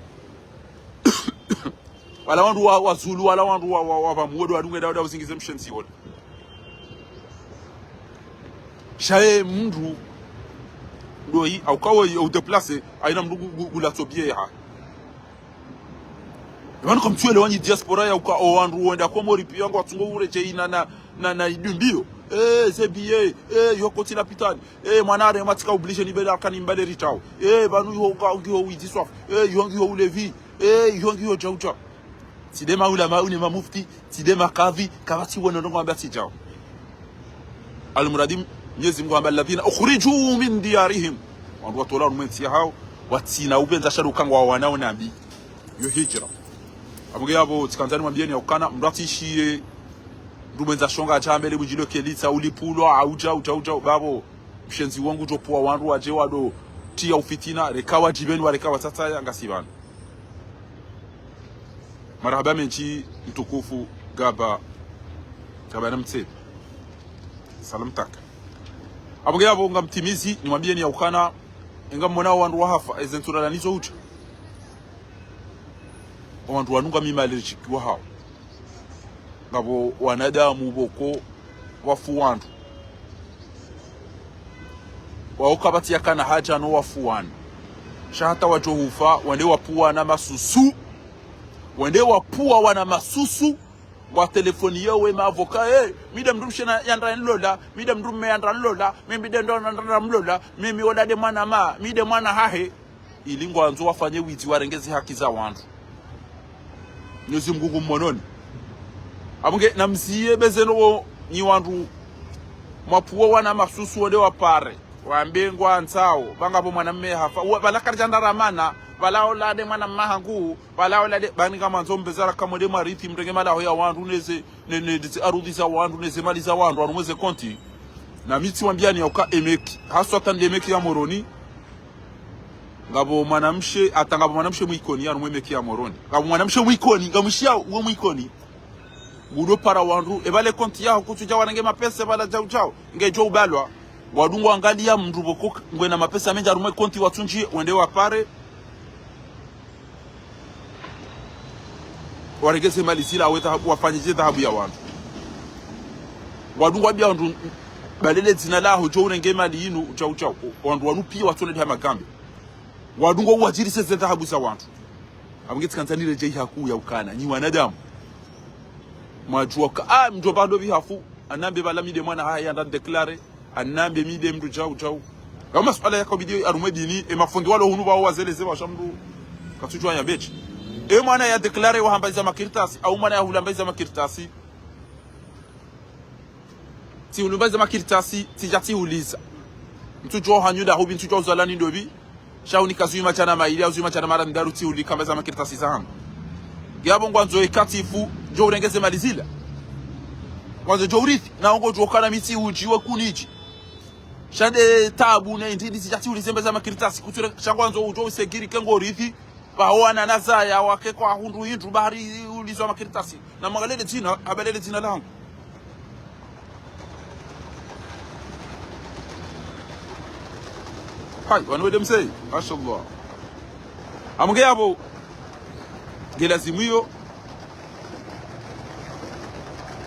Wala wandru wa, wa Zulu, wala wandru wa, wa, wa pvamwe ndo wadunge dawo dawo uzingize mshendzi wola. Sha ye mndru, ndoyi, au kawo, au déplacé, hayina mndru gu, gu, gulatso biye ha. Epvanu kamtsuwele wanyi diaspora ya uka, owandru wenda Komori piya ngwatsungo uredjeyi na, na, na, na idumbiyo. Eh, ze biye, eh, yo koti lapitali. Eh, mwana are matsika obligé nibele akani mbale ritao. Eh, pvanu yo nga, yo wiziswafu. Eh, yo ngiyo ulevi. Eh, yo ngiyo djau djau. Tsi de maulama, une mamufti, tsi de makadhi, kapvatsi wona ndrongo amba tsi djau. Almuradi, Mnyezi Mungu hamba, الذين أخرجوا من ديارهم. Wandru watolwa harumwa entsi ya hawo, watsina upvendza sha ndo uka ngwawanao nambi. Yo hijra. Amge yapvo, tsikandza nimwambiyeni ya ukana, mndru atsishiye, mndru mwendza shonga, atsambe ele bwindjiliyo kelitsa, ulipulwa, audja, udja, udja, bapvo, mshendzi wangu, djopvuwa wandru wadje wado, tiya ufitina, reka wadjipveni, wareka watsatsaya, ngasi pvanu. Marahaba mendji mtukufu, gaba, gaba na mtsebi. Salam taka. Amge yapvo ngamtimizi, nimwambiyeni ya ukana, enga mwona wandru wahafa, eze ntsu rala nizo udja. Owandru wanu ngami allergique wahawo. Ngapvo wanadamu pvoko wafu wandru. Wawo kapvatsi yakana hadja no wafu wanu. Sha hata wadjo hufa, wende wapvuwa wana masusu. Wende wapvuwa wana masusu. Wa telefoni yewe mavoka, eh, mi de mndru mshe na yandra nilola, mi de mndru mme yandra nilola, mi, mi de ndo yandra mlola, mi, mi ola de mwana ma, mi de mwana hahe. Ili ngwandzo wafanye widzi warenge ze haki za wandru. Mnyezi Mungu ngu mmononi. Amge namziye bezeno wo nyi wandru mwapvuwa wana masusu wende wapare. Wambe ngwandzao, pvanga pvo mwanamme hafa. Wa, pvala karidja ndra ramana, pvala ola de mwana mma hangu, pvala ola de, bani kamwandzo mbezara kamwende mwarithi mrenge malaho ya wandru neze, ne, ne, neze arudhi za wandru, neze mali za wandru, harumwa ze konti. Na mi tsiwambiyani ya uka emeki, haswa tani emeki ya Moroni, ngapvo mwanamshe, hata ngapvo mwanamshe mwikoni, harumwa emeki ya Moroni. Ngapvo mwanamshe mwikoni, ngamwishiyao, uwo mwikoni. Ngudo para wandru, epvale konti yaho kutsudja warenge mapesa, pvala djau djau, ngedjo ubalwa. Wandru ngwangaliya mndru pvoko ngwena mapesa mendji harumwa konti watsundji, wende wapare. Waregeze mali zila, we dhahabu, wafanyije dhahabu ya wandru. Wandru ngwambiya wandru, balele dzina laho, djo urenge mali yinu, uchau uchau. Wandru wanu piya watsona diha magambe. Wandru ngwawajirise ze dhahabu za wandru. Apvo nge tsikandza niredjeyi hakuu ya ukana, nyi wanadamu. Mwadjuwa ka, ah, mdjomba ndo pvi hafu, anambe pvala mi nde mwana hahe yanda déclaré. Anambe mi nde mndru djau djau. Yao masuala yaka video harumwa dini, e mafundi walo hunu pvao wazeleze pvao sha mndru katsudjuwa yambe dje. E mwana ya déclaré wahamba iza makartasi, au mwana ya hulamba iza makartasi. Tsi hulamba iza makartasi, tsidja tsihuliza. Ntsudjuwa hanyu nda hupvi, ntsudjuwa uzalani ndo pvi. Sha hunika zwi madjana mayili, au zwi madjana mararu, tsihulikamba iza makartasi zahangu. Ngiyapvo ngwandzo eka tsifu, djo urenge ze mali zila. Ngwandzo djo urithi, na ongo djo kana mi tsi udjiwe kunidji. Sha nde tabu ne ndini tsidja tsihulize mbe za makartasi. Kutsure, sha ngwandzo udjo usegiri ke ngorithi. Pvao wana na zaya wake kwahundru hindru bahari ulizwa makartasi. Na mwangalele dzina, habalele dzina langu. Hayi, wanu wende mseye, mashallah. Amwe ngiyapvo, nge lazimu iyo,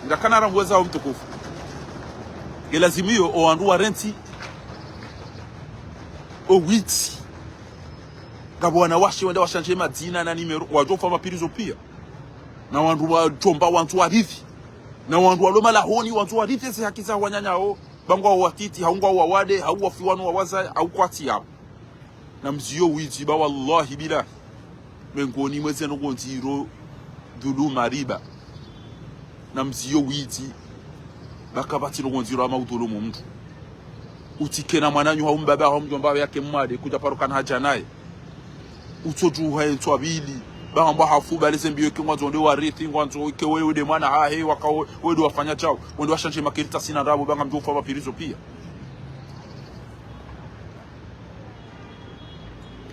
ndakana rangu weza o mtukufu. Nge lazimu iyo, o wandru warentsi, o witsi. Ngapvo wanawashe wende washandje madzina na nimero, wadjofa mapirizo piya. Na wandru wadjomba wandzo warithi. Na wandru walo malahoni wandzo warithi eze haki za wananyawo. Ba ngwao watiti, hau ngwao wawade, hau wafiwa no wawazaya, hau kwatsi yapvo. Na mziyo widzi ba wallahi billahi. Mengoni mweze ndrongo ndziro dhuluma riba. Na mziyo widzi, ba kapvatsi ndrongo ndziro hama udhulumu mndru. Utsikena mwananyaho hau mbaba hau mdjomba yake mwade, kudja paro kana hadja naye. Utsodjuha entswa pvili, ba hamba hafu, baleze mbiyo ke ngwandzo nde warithi, ngwandzo ke wewe nde mwana hahe, waka we, we nde wafanya djau, wende washandje makartasi na ndrabo, ba ngamdjo ufa mapirizo piya.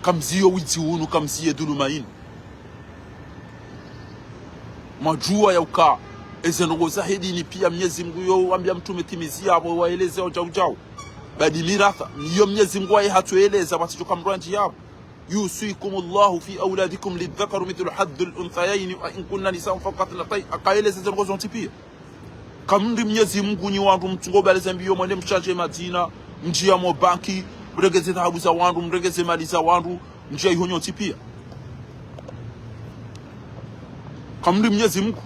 Kamziyo widzi unu, kamziye dhuluma inu. Mwadjuwa ya uka, eze ndrongo zahe dini piya Mnyezi Mngu yo wambiya mtrume timizi yapvo, waeleze o djau djau. Badi miratha, iyo Mnyezi Mngu waye hatsueleza, pvatsi djo kamrwandji yapvo. يوصيكم الله في أولادكم للذكر مثل حظ الأنثيين وإن كن نساء فوق اثنتين. Akaeleze ze ndrongo zontsi piya. Kamri Mnyezi Mngu nyi wandru mtsungo baleze mbiyo mwende mshandje madzina, mdjiya mo banki, mrenge ze dhahabu za wandru, mrenge ze mali za wandru, mdjiya iho nyontsi piya. Kamri Mnyezi Mngu.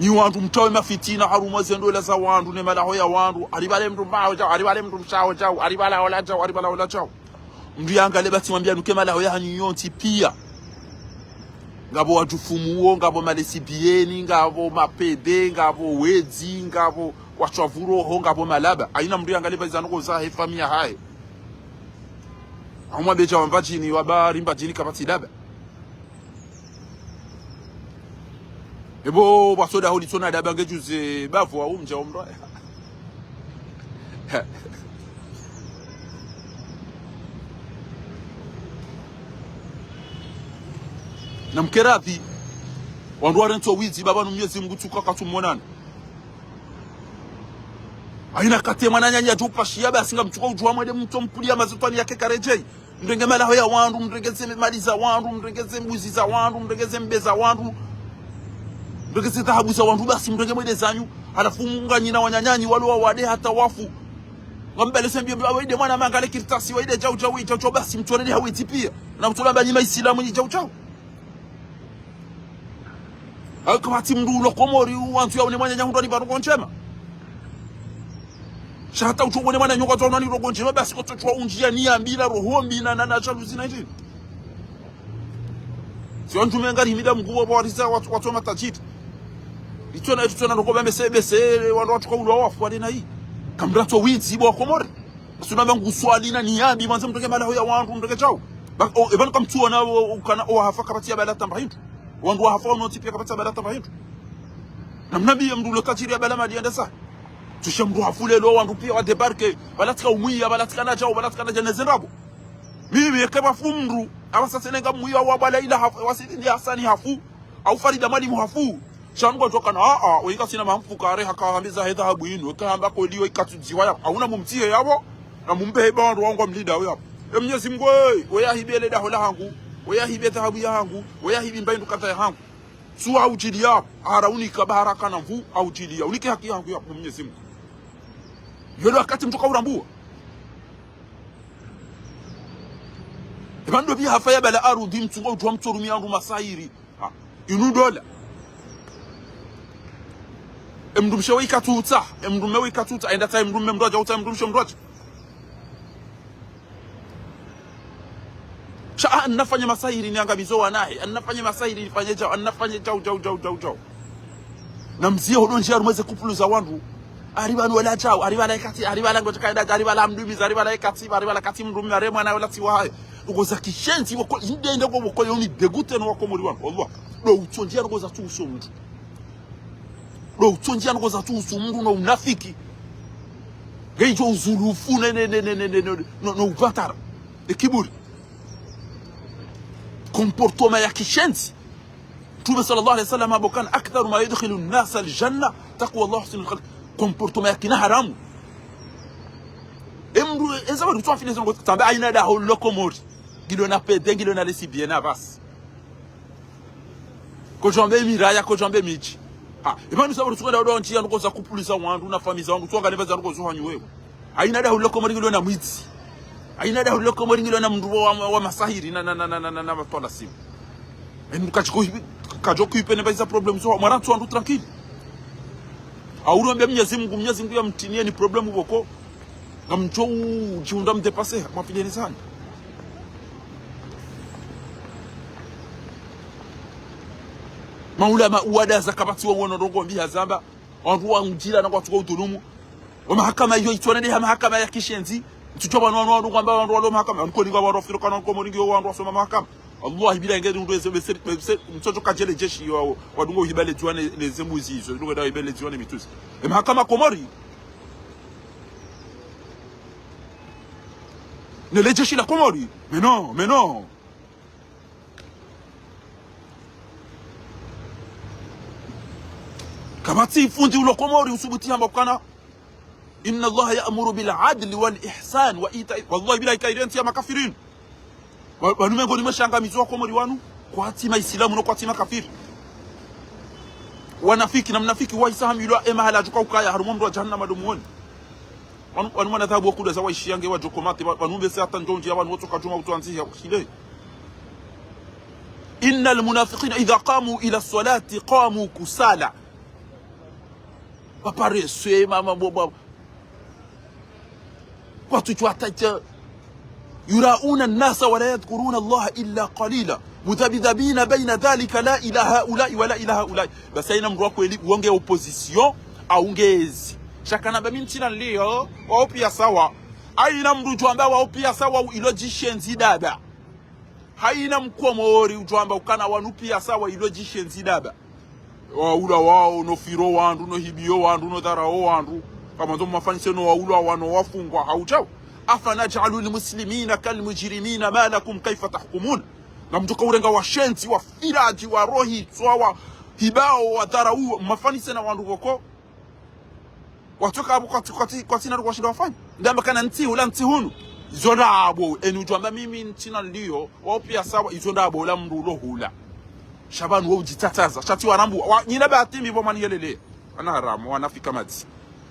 Nyi wandru mtrawe mafitina, harumwa ze ndola za wandru, ne malaho ya wandru, haribale mndru mbaho djau, haribale mndru mshaho djau, haribala ola djau, haribala ola djau. Mndru yangalie basi mwambiya nuke malaho yahanyu yontsi piya. Ngapvo wadjufumuo, ngapvo malesibieni, ngapvo mapede, ngapvo wedzi, ngapvo watshwavu roho, ngapvo malaba. Hayina mndru yangalie pvaiza ndrongo zahe famiyi yahahe. Hau mwambe djau Mbadjini, waba ri Mbadjini kapvatsi laba. Ebo, pvwasoda holi tsona daba nge djuze bavu wa umdja umrwa. Na mkeradhi, wandru warentso widzi, ba pvanu Mnyezi Mngu tsuka katsu mwonana. Hayina kati ye mwananyanyi yadjo upashiya, basi ngamtsuka udjuwa mwende mtso mpuliya mazetwani yake karedjeyi. Mrenge malaho ya wandru, mrenge ze mali za wandru, mrenge ze mbuzi za wandru, mrenge ze mbe za wandru, mrenge ze dhahabu za wandru, basi mrenge mwende zanyu. Halafu munganyina wananyanyi, walo wawade hata wafu. Ngambaleze mbiyo mbiyo, wayi nde mwana mangale kartasi, wayi nde djau djau, djau djau, basi mtsorele hawedzi piya. Na mtsola mba nyi maisilamu nyi djau djau. Hau kapvatsi mndru ulo Komori, wandru yaone mwananyaho ndo ni ba ndrongo ndjema. Sha hata utsuone mwananyaho kwatsu aona ni ndrongo ndjema, basi kotso tsuwa undjiya ni yambi na roho mbi na, na, na jalousie na hindri. Si wandru menga ri himida Mngu pvo wariza watru, watru matajiri. Itsona, itsona ndrongo ba mese, mese, wandru watru kaulwa wafu wale na yi. Kamratso widzi bo wa Komori. Suna ba nguswali na ni yambi, mwandze mrenge malaho ya wandru, mrenge djau. Ba, o, epvanu kamtsuona, o, ukana, o wahafa kapvatsi ya bala tamba hindru. Wandru wahafa wano tsi piya kapvatsi ya bala tamba hindru. Na mnambiye mndru ulo tajiri ya bala mali yandesa. Tsushe mndru hafu lelo wandru piya wa débarquer. Balatsika umwiya, balatsika na djau, balatsika na djana ze ndrabo. Mimi yeke pvafu mndru, apvasa tsenenga mwiya wa bala ila hafu, wasili ni Hasani hafu. Au Farida Mwalimu hafu. Sha nungu wadjo kana, a, a, weyika sina mamfukare haka hambiza he dhahabu inu, weka hamba kweli weyika tsudziwa ya, hauna mumtsihe yapvo. Na mumbe heba wandru wangu wa mlinda we yapvo. E Mnyezi Mungu, we, we yahibi ele daho lahangu, we yahibi dhahabu yahangu, we yahibi mbayi ndukata yahangu. Tsuwa hudjiliya, hara unika bahara kana nvu, hudjiliya. Unike haki yahangu yapvo Mnyezi Mungu. Yo ndo wakati mtsoka urambuwa. Eba ndo pvi hafa ya bala arudhi mtsungo udjuwa mtsorumi yandru masahiri. Ha, inu dola. E mdrumshe we ikatsuta, e mdrume we ikatsuta, enda tsaha e mdrume mdru adja, utsaha e mdrumshe mdru adja. Sha, ah, nafanye masahiri niangamizo wanahe, nafanye masahiri nifanye djau, nafanye djau, djau, djau, djau, djau. Na mziye hodo ndjiya harumwa ze kupulu za wandru. Ari pvanu wala djau, ari pvala ikati, ari pvala ngodjaka enda, ari pvala mdumiza, ari pvala ikati, ari pvala kati mdrume, ari mwana wala tsi wahahe. Ndrongo za kishenzi, woko, inde, inde, woko, woko, yo ni dégoûté no wakomori wanu, wallah. Ndo utsondjiya ndrongo zatsuhusu mndru. Ndo utsondjiya ndrongo zatsuhusu mndru no unafiki. Ngeidjo uzulufu ne, ne, ne, no, no upatara. E kiburi. Comportement ya kishenzi. Mtrume swallallahu alayhi wa sallam hamba ukana, أكثر ما يدخل الناس الجنة تقوى الله وحسن الخلق. Comportement ya kina haramu. E mndru, eza wari kutwa fine zongo, tsambe hayina daho lo Komori. Ngilo na pédé, ngilo na lesbienne apvasa. Kodjwambe miraya, kodjwambe midji. Ha, eba nusa wari tsuka daho ndo ndjiya ndrongo za kupulu za wandru, na famiyi za wandru, tsuka neva za ndrongo zo hanyu wewe. Hayina daho lo Komori ngilo na mwidzi. Hayina daho lo Komori ngilo na mndru wa, wa, wa masahiri na, na, na, na, na, na, na matwalasimu. Enu kadjiko hibi, kadjo kuhipe ne bayiza problème zo, mwara ntsu wandru tranquille. Auro mbe Mnyezi Mungu, Mnyezi Mungu ya mtiniye ni problème woko. Ngamdjo udjiunda mdépassé, mwapvile ni zani. Maulama uwadaza kapvatsi wa wono ndrongo mbi hazamba. Wandru wandjila na kwatsuka udhulumu. Wa mahakama iyo itsona nde ha mahakama ya kishenzi. Ntsudjuwa wanu, wanu, wanu, kwamba wandru walo mahakama. Wanu kolinga wandru wafiru kana wanu Komori ngiyo wandru wasoma mahakama. Wallahi billahi ngeri undru eze, eze, eze, mtsodjo kadjele jeshi iyo, wadungo uhibale djuwa ne, ne ze mbuzi izo. Dungo da uhibale djuwa ne mitsuzi. E mahakama Komori. Ne le jeshi la Komori. Mais non, mais non. Kapvatsi fundi ulo Komori usubuti hamba ukana, إن الله يأمر بالعدل والإحسان وإيتاء, wallahi billahi kayiri ntsi ya makafirin. Wa, wanu mengoni mwa ze shangamizo wa Komori wanu, kwatsi maisilamu no kwatsi makafiri. Wanafiki na mnafiki wa isa hamilwa e mahala adjuka ukaya, harumwa mndro wa jahannama ndo muone. Wanu, wanu mwana dhahabu wakuda za waishiya nge wadjo komate, wa, wanu mbese hata ndjo ndjiya, wanu wotsoka djuma utwanzi ya kushile. إن المنافقين إذا قاموا إلى الصلاة قاموا كسالى. Wapareswe, mama, bo, bo. Kwatsu chwata cha. يراءون الناس ولا يذكرون الله إلا قليلا. مذبذبين بين ذلك لا إلى هؤلاء ولا إلى هؤلاء. Basi hayina mndru wa kweli, wonge opposition, aungezi. Sha kana ba mi ntsina nliyo, wao piya sawa. Hayina mndru udjwamba wao piya sawa, ilo djishenzi dada. Hayina mkomori udjwamba ukana wanu piya sawa, ilo djishenzi dada. Waula wao, no firo wandru, no hibiyo wandru, no dharao wandru. Kamwandzo mwafanise no waula wanu wafungwa haudjao. أفنجعل المسلمين كالمجرمين ما لكم كيف تحكمون. Ngamdjoka urenga washenzi, wafiraji, warohi, tswa, wahibao, wadharau, mwafanise na wandru woko. Watsoka apvo kwatsi, kwatsi, kwatsina ndo kwashinda wafanya. Ndamba kana ntsi hula ntsi hunu. Izo ndrabo, eni udjwamba mimi ntsina nliyo, wao piya sawa, izo ndrabo ula mndru ulo hula. Sha pvanu wo udjitsatsaza, sha tsi warambu, wa, nyina bahati mbi pvo mani yelele. Wana haramu, wanafiki madzi.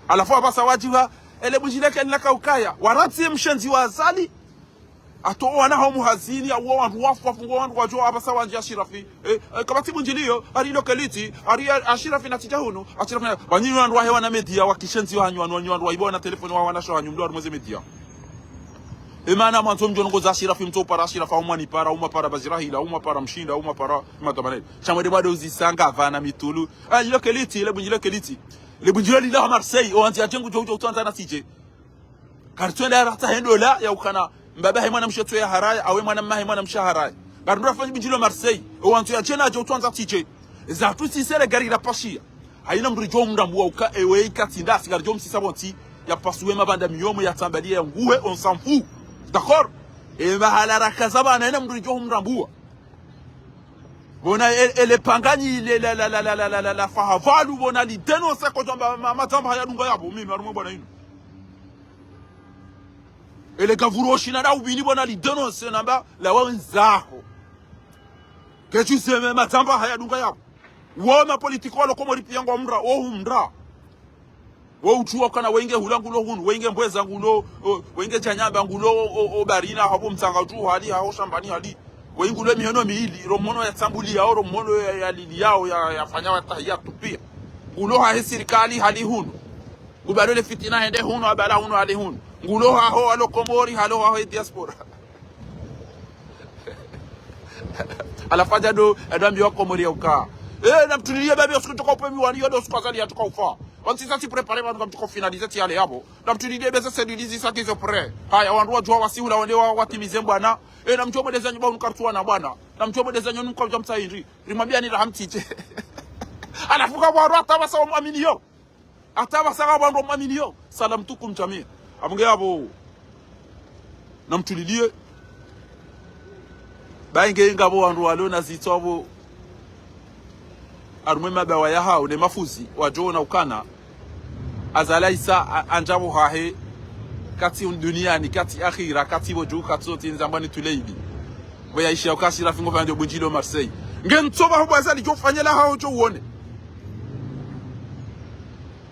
Halafu apvasa wadjiwa, ele budjile ke nila kaukaya, waratsi mshenzi wa Azali. Ato wana ho muhazini, awo wandru wafu, wafungo wandru wadjo, apvasa wandji Ashirafi. Eh, eh, kapvatsi bundjiliyo, hari ilo keliti, hari a-, Ashirafi na tsidja hunu, Ashirafi na, wanyi wandru wahe wana media, wa kishenzi wahanyu, wanu, wanyi wandru wahiba wana telefoni wa wana sho hanyu, mdo harumwa ze media. E mana mwandzo mdjo ndrongo za Ashirafi, mtso upara Ashirafi, au mwanipara, au mwapara Bazirahila, au mwapara Mshinda, au mwapara Matamaneli. Sha mwende bado uzisanga, pvana mitulu. Ah, ilo keliti, ile bundjilo keliti. Ile bundjilo lila ha Marseille, o wandzi adjengu djo, djo, utwandza na tsidje. Karitsuenda ratsaha e ndola ya ukana mbaba he mwana mshe tso ya haraya, awe mwana mma he mwana mshe haraya. Ngarindro rafanya bindjilo Marseille, o wandru ya djena adje utwandza tsidje. Zatru sisele gari rapashiya. Hayina mndru djo mrambuwa uka, ewe ikatsi ndasi, ngaridjo msisa pvontsi, ya pasuwe mabanda miyomo, ya tsambaliye, ya nguwe, on s'en fout. D'accord? E mahala rakaza pvanu, hayina mndru djo mrambuwa. Pvona e-, ele panganyi le la, la, la, faha pvalu, pvona li dénoncer ko djamba ma-, madzamba haya dunga yapvo, mimi harumwa bwana inu. Ele gavuro shina da ubini bwana li dénoncer namba la wa wendzaho. Ketsu seme madzamba haya dunga yapvo. Wo mapolitiki walo Komori piya ngwa mra, wo humra. Wo utsuwa kana wenge hula ngulo hunu, wenge mbweza ngulo, o, wenge djanyamba ngulo, o, o, o barina, hapvo mtsanga utsu hali, haho shambani hali. Wenge ngulo mihono miili, ro mhono ya tsambuli yao, ro mhono ya, ya lili yao, ya, ya fanya wa tahiyatu piya. Ngulo hahe sirikali hali hunu. Ngubalo le fitina hende hunu, abala hunu hali hunu. Ngulo haho, alo Komori, halo haho diaspora. Halafu hadja ndo, ndo ambiwa Komori ya uka. Eh, namtuliliye babi, usiku tsuka upve miwani, yo ndo usiku Azali ya tsuka ufa. Wantsi sa tsi préparer, wanu kamtsuka finaliser tsi yale yapvo. Namtuliliye beze se dilizi sa kizo prêt. Haya, wandru wadjuwa wasi hula wende wa, watimize bwana. Eh, namdjuwe mwendeza nyumba unu kartsuwa na bwana. Namdjuwe mwendeza nyumba mkwa mdja mtsaindri. Rimwambiya ni raha mtsitse. Halafu ka wandru hata wasa wamwaminiyo. Hata wasa ka wandru wamwaminiyo. Salamtukum jamia. Apvo nge yapvo. Namtuliliye. Bayi nge ngapvo wandru walo na zitswa pvo. Harumwa mabawa yahao ne mafuzi, wadjo ona ukana. Azali Issa a-, andza pvo hahe, katsi duniani, katsi akhira, katsi pvo dju, katsi sotsi ndzambwani tuleibi. Pvo yaishiya uka Ashirafi ngufanya ndo bundjilo Marseille. Nge ntso pvaho bo Azali djo fanya lahaho djo uone.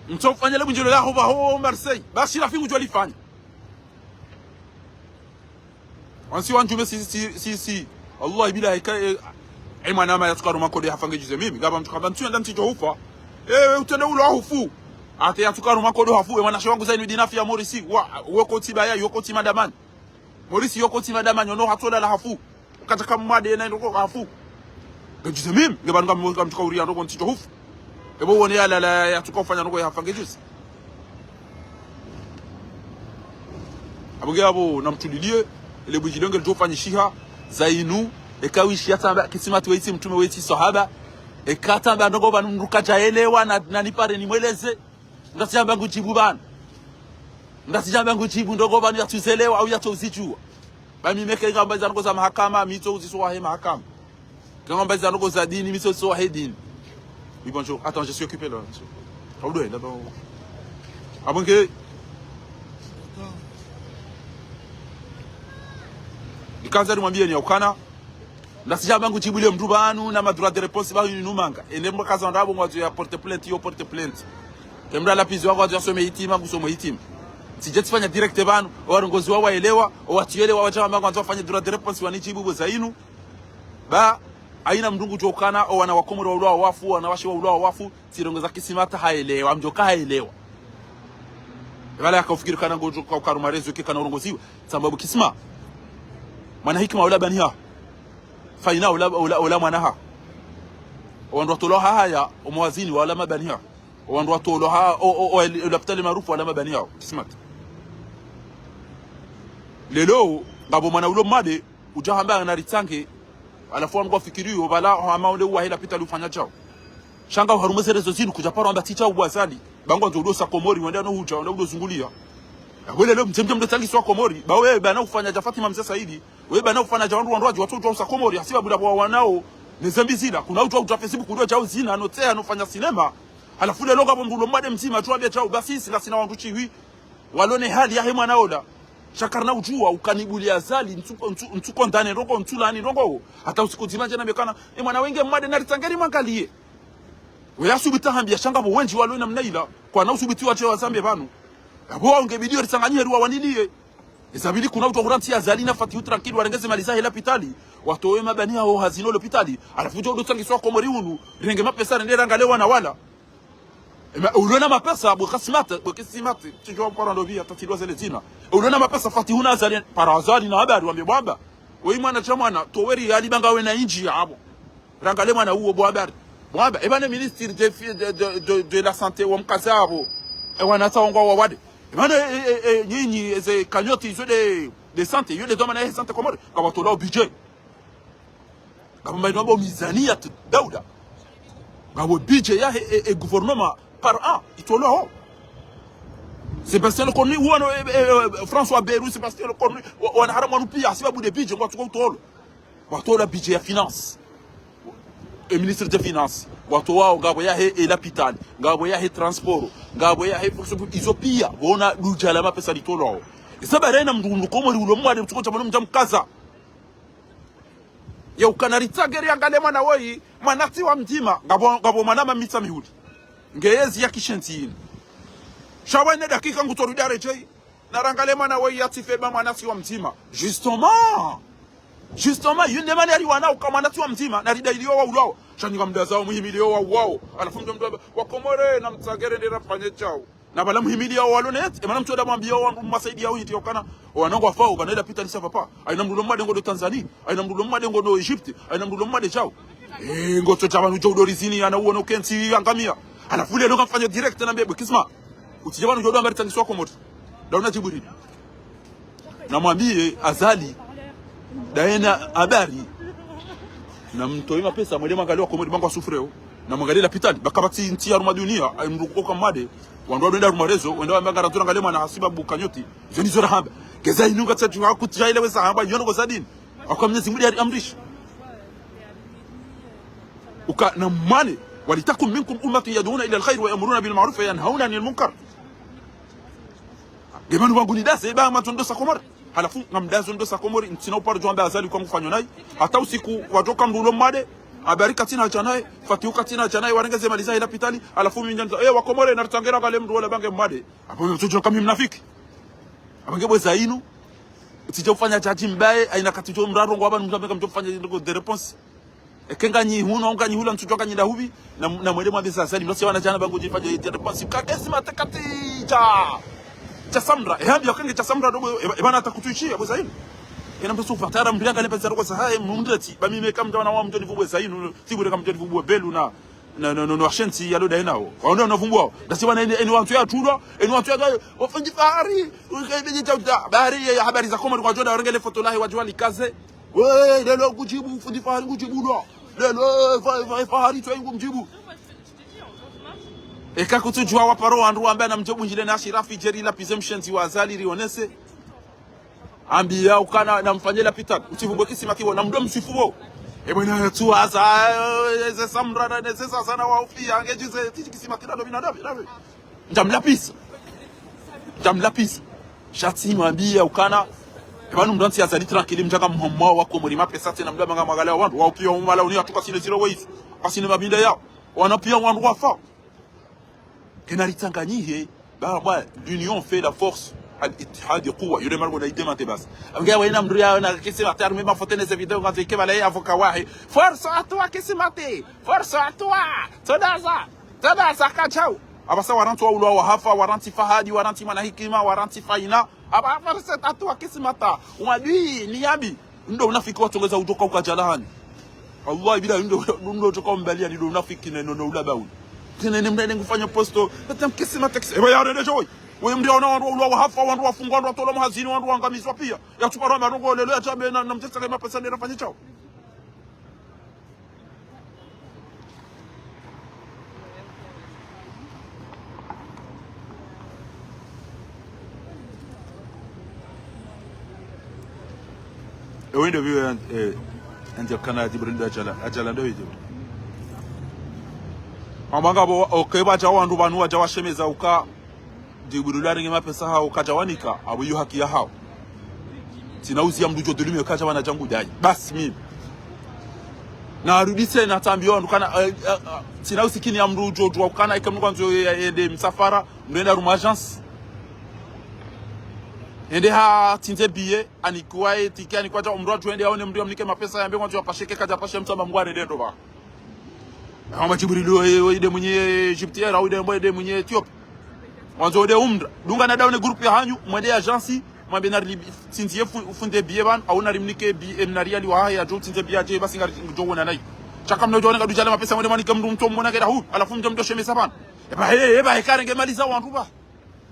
Ntso fanya le bundjilo laho pvaho Marseille. Ba Ashirafi ngudjo lifanya. Wansi wandjume si, si, si, si. Allah bila hika, eh, eh, mwana ama yatsuka harumwa nkodo yahafa nge djuze mimi. Ngapvo mtsuka ba ntsu yenda ntsidjo hufa. Eh, utsende ulo hufu. Hata yatsuka harumwa nkodo hafu. E mwanashe wangu Zainu Dinafi ya Morisi. Wa, woko tsi baya, yoko tsi madamani. Morisi yoko tsi madamani, ono hatsola la hafu. Ukataka mwade na ndoko hafu. Nge djuze mimi, nge pvanu ngam-, ngamtsuka uriya ndoko ntsidjo hufu. Epvo wone yalala yatsuka ufanya ndoko yahafa nge djuze. Apvo nge yapvo namtuliliye, ele bundjilo nge lidjo fanyishiha, Zainu, eka wishi yatsamba, kisima ti wetsi mtrume wetsi swahaba, eka tsamba ndoko pvanu mndru kadja elewa na, na nipare nimweleze. Ngatsidjamba ngudjibu pvanu. Ngatsidjamba ngudjibu ndoko pvanu yatsuzelewa au yatsuzidjuwa. Ba mi meke ngamba iza ndoko za mahakama, mi tso uziswa he mahakama. Ngamba iza ndoko za dini, mi tso uziswa he dini. Oui, bonjour. Attends, je suis occupé là, monsieur. How do I, là-bas? Apvo nge. Nikandza nimwambiye ni ya ukana. Nda tsidjamba ngudjibu le mndru pvanu na ma droit de réponse pvanu inu manga. Ene mbo kaza ndrabo ngwadzo ya porte plainte, yo porte plainte. Ke mndru ala pizi wa ngwadzo ya some hitima, ngusome hitima. Tsidje tsifanya direct pvanu, o warongozi wa waelewa, o watsielewa wadja wamba ngwadzo wafanye droit de réponse wanidjibu bo Zainu. Ba, haina mndru ngudjo ukana, o wana wa Komori wa ulwa wafu, wanawashe wa ulwa wafu, tsirongoza kisima ta haelewa, mdjoka haelewa. Pvala yakaufikiri kana ngodjo ka ukaru marezo ke kana urongoziwa. Tsamba bo kisima. Mwana hikima ula baniha. Faina ula, ula, ula mwana ha. Wandru watolwa hahaya, o mawazini wala mabaniha. Wandru watolwa ha, o, o, o, el-, lapitali maarufu wala mabaniha. Kisima ta. Leo, ngapvo mwana ulo made, udja hamba na ritsange, halafu wanu ngwafikiriyo, pvala hama ole uwahe lapitali ufanya djao. Sha nga harumwa ze réseaux zinu kudja paro amba tsi djao bo Azali. Ba ngwandzo udo sa Komori, wende ano hudja, wende udo zunguliya. Yapvo leo mdje mdje mdo tsangiswa Komori. Ba we, ba na ufanya dja Fatima Mze Saidi. We, ba na ufanya dja wandru wandru wadji, watso udjuwa usa Komori. Hasiba buda pvo wanao. Ne zembi zila. Kuna udjuwa udja Facebook, udjuwa djao zina, no tseya, no fanya sinema. Halafu leo ngapvo mndru ulo made mdzima, djuwa be djao, basi, sila sina wandru shiwi. Walo ne hali yahe mwana ola. Sha karina udjuwa, ukanibuliya Azali, ntsuko, ntsu-, ntsuko ndane ndoko, ntsulani ndoko. Hata usiku mdzima ndje na mekana, e mwana wenge mmade na ritsange rimwangaliye. Weya subuti hambiya sha ngapvo wendji walo namna ila, kwana usubuti watse wazambe pvanu. Yapvo wao nge bidi ritsanganyihe riwawaniliye. Eza pvili kuna udjuwa hura ntsi ya Azali na Fatihu tranquille warenge ze mali zahe lapitali. Watowe mabaniha ho hazina ho lapitali. Halafu udjo udo tsangiswa Komori unu, renge mapesa rende rangale wana wala. Ema, ulo na mapesa, bo Kasimate, bo Kisimate, tsidjuwa paro ndo pviya, tatsidwa zele zina. Ulo na mapesa Fatihu na Azali, paro Azali na habari, wambe bo amba. Weyi mwana sha mwana, towe riyali ba ngawe na indji yapvo. Rangale mwana uwo bo habari. Bo amba, eba ne ministre de, fi-, de, de, de, de la santé wa mkaza yapvo. E wana tsa wangwa wawade. Eba ne, e, e, e, nyinyi, eze cagnotte izo de, de santé, yo de domana ya santé Komori. Kawatola o budget. Ngapvo mba ino amba mizaniyat daula. Ngapvo budget yahe e, e gouvernement par an, itolwa ho. Sébastien Lecornu, wana, e, e, e, François Bayrou, Sébastien Lecornu, wa-, wana haramu wanu piya, hasibabu de budget, ngwatsuka utolwa. Watolwa budget ya finance. E ministre de finance, watowao, ngapvo yahe e lapitali, ngapvo yahe transport, ngapvo yahe fonction publique, izo piya, wona dudja la mapesa litolwa ho. Isabara ina mndru mkomori ulo mwade mtsuko tsa mwana mdja mkaza. Ye ukana ritsange riangalie mwana woyi, mwana tsi wa mdzima, ngapvo, ngapvo mwana mamitsa mihuli. Ngeyezi ya kishenzi yini. Sha pvwa ine dakika ngutso rudi aredjeyi. Narangalie mwana woyi yatsife ba mwana tsi wa mdzima. Justement. Justement, yinu nde mana yari wana uka mwana tsi wa mdzima, nari dailiyo wa ulwawo. Sha ninga mdazao muhimiliyo wa uwawo. Halafu mdjo mdru amba, wa Komori, namtsange rende rafanye shawo. Na pvala muhimiliya walo net, emana mtsoda mwambiya wandru mwasaidiya uhiti ya ukana, owana ngwafao, kana ila pita lisa papa. Haina mndru ulo mwade ngodo Tanzanie, haina mndru ulo mwade ngodo Egypte, haina mndru ulo mwade shawo. Eh, ngotsodja pvanu djo udo rizini, yana uwono kentsi angamia. Halafu leo kamfanya direct na mbebe, kisma. Utsidja pvanu djo udo amba ritsangiswa Komori. Dauna Djibril. Namwambiye Azali, daye na habari. Namtowe mapesa, mwende mwangalie wa Komori, bangu wa souffrir wo. Namwangalie lapitali, ba kapvatsi ntsi ya harumwa dunia, hayi mndru uka mwade, wandru walo wenda harumwa réseau, wenda wamba ngarandzo rangalie mwana hasibabu kanyoti. Izo nizo rahamba. Ngeza inu ngatsa djuwa kutsa ile weza hamba, yono koza dini. Haka Mwenyezi Mungu yari amrisha. Uka na mwane, ولتكن منكم أمة يدعون إلى الخير ويأمرون بالمعروف وينهون عن المنكر. Nge pvanu pvangu nidaze, ba matsondo sa Komori. Halafu, ngamdazo ndo sa Komori, ntsina uparo djo amba Azali uka ngufanyo nayi. Hata usiku, wadjoka mndru ulo mwade, habari katsina dja naye, Fatihu katsina dja naye, warenge ze mali zahe lapitali, halafu mi ndjandza, eh, wa Komori, naritsange rangalie mndru wola ba nge mwade. Apvo mtsudjo kami mnafiki. Apvo nge bweza inu, utsidje ufanya djadji mbaye, haina katidjo mraro ngwapva ni mndru amba ngamdjo ufanya ndrongoo de réponse. Eke nganyi hunu, nganyi hula, ntsudjuwa nganyi ndahupvi, na, na mwende mwambiye Azali, mlasi wana djana bangu djifanya ite réponse. Kakesi mate kati dja. Dja Samra. Ehambi ya kange dja Samra dogo, eba, eba na takutwishi, ya bweza inu. Ena mpesu fatara, mbiya ngale pesa dogo sa, haye, mundreti, ba mimi kamdja wana wa mdjoni vubwe za inu, tibure kamdjoni vubwe belu na, na, na, na, na, shenzi ya loda enao. Waona na vumbuwa. Ndasi wana eni, eni wantsu ya tulwa, eni wantsu ya gayo, wafanyi fahari, ukaibidi cha uta, bahari ya habari za Komori kwa djo nda, warengele foto lahe, wadjuwa likaze. We, lelo ngudjibu, fundi Fahari ngudjibu lwa. Lelo, fa-, fa-, Fahari twa ngumdjibu. Eka kutsudjuwa waparo wandru wamba namdjo bundjile na Ashirafi, djeri la pize mshenzi wa Azali rionese. Ambiya ukana namfanye lapitali. Utsivu bwe kisima kiwo, namdo msifu wo. E mwana yatsu waza, eh, ze Samra na, ne ze Sasana wa ufi, ange djize, tsi kisima kila do bina dabi, dabi. Ndjamlapvisa. Ndjamlapvisa. Sha tsi mwambiya ukana. Eba nu mndru ntsi Azali tranquille, mdjanga mhomwa wa Komori mapesa tsena mdru amba ngamwangalia wandru. Wa upiya umala uni atuka sine zero ways. Asine mabinda yao. Wana piya wandru wafa. Kena ritsanganyihe. Ba, ba, l'union fait la force. Al-ittihad quwwa. Yule margo na idée mate basi. Amge wa ina mndru ya na kisi matari mema foto ne ze vidéo ngazo ike bala ya avocat wahe. Force à toi kisi mate. Force à toi. Todaza. Tada zaka djau. Apvasa warantsi wa ulwa wa hafa, warantsi Fahadi, warantsi Mwana Hikima, warantsi Faina. Apva, apva, rese tatu wa kisi mata. Umadui, ni yabi. Ndo unafiki watsongeza udjoka ukadjala hani. Allah, bila ndo, ndo udjoka umbaliya ni ndo unafiki ne, no, no, ulaba unu. Tsena ne mndru ne ngufanya posto. Tata mkisi mata kisi. Eba ya rede djoi. We mndru yaona wandru wa ulwa wa hafa, wandru wafungwa, wandru watolwa mahazini, wandru wangamizwa piya. Ya tsuka roma rongo lelo ya tsabe na, na mtsetse ke mapesa ne rafanye shawo. Ewe ndo biwe, eh, anje kana Djibril ndo adjala, adjala ndo Djibril. Amanga bo, okay, badja wandru pvanu wadja washemeza uka Djibril arenge mapesa hawo kadja wanika, apvo iyo haki ya hawo. Tsina uziya mndru djo dhulumiwa kadja wana djangu dayi. Basi mimi. Na arudise na tambiyo wandru kana, eh, eh, eh, tsina usikini ya mndru djo djuwa ukana ike mndru kwandzo ye, ye, yende msafara, mndru yende harumwa agence. Yende ha tsindze billet, anikiwa ye ticket, anikiwa dja mndru adjo yende yaone mndru yamnike mapesa yambe kwandzo yapashe ke kadja pashe mtsamba mngware dendo ba. Hamba Djibril, we, we, ide mwenye Egyptienne, au ide, ide mwenye Ethiopie. Wandzo ide umra. Dunga na daone groupe ya hanyu, mwende agence, mwambe nari li-, tsindzi ye fu-, funde billet pvanu, au nari mnike billet, em, nari yali wa haya, djo tsindze billet adje, basi ngari djo wona nayi. Shaka mna djo wona ngadu djale mapesa, mwende mwanike mndru mtso mwona keda hu, halafu mdjo mdjo shemeza pvanu. Eba he, eba he, kare nge mali za wandru ba.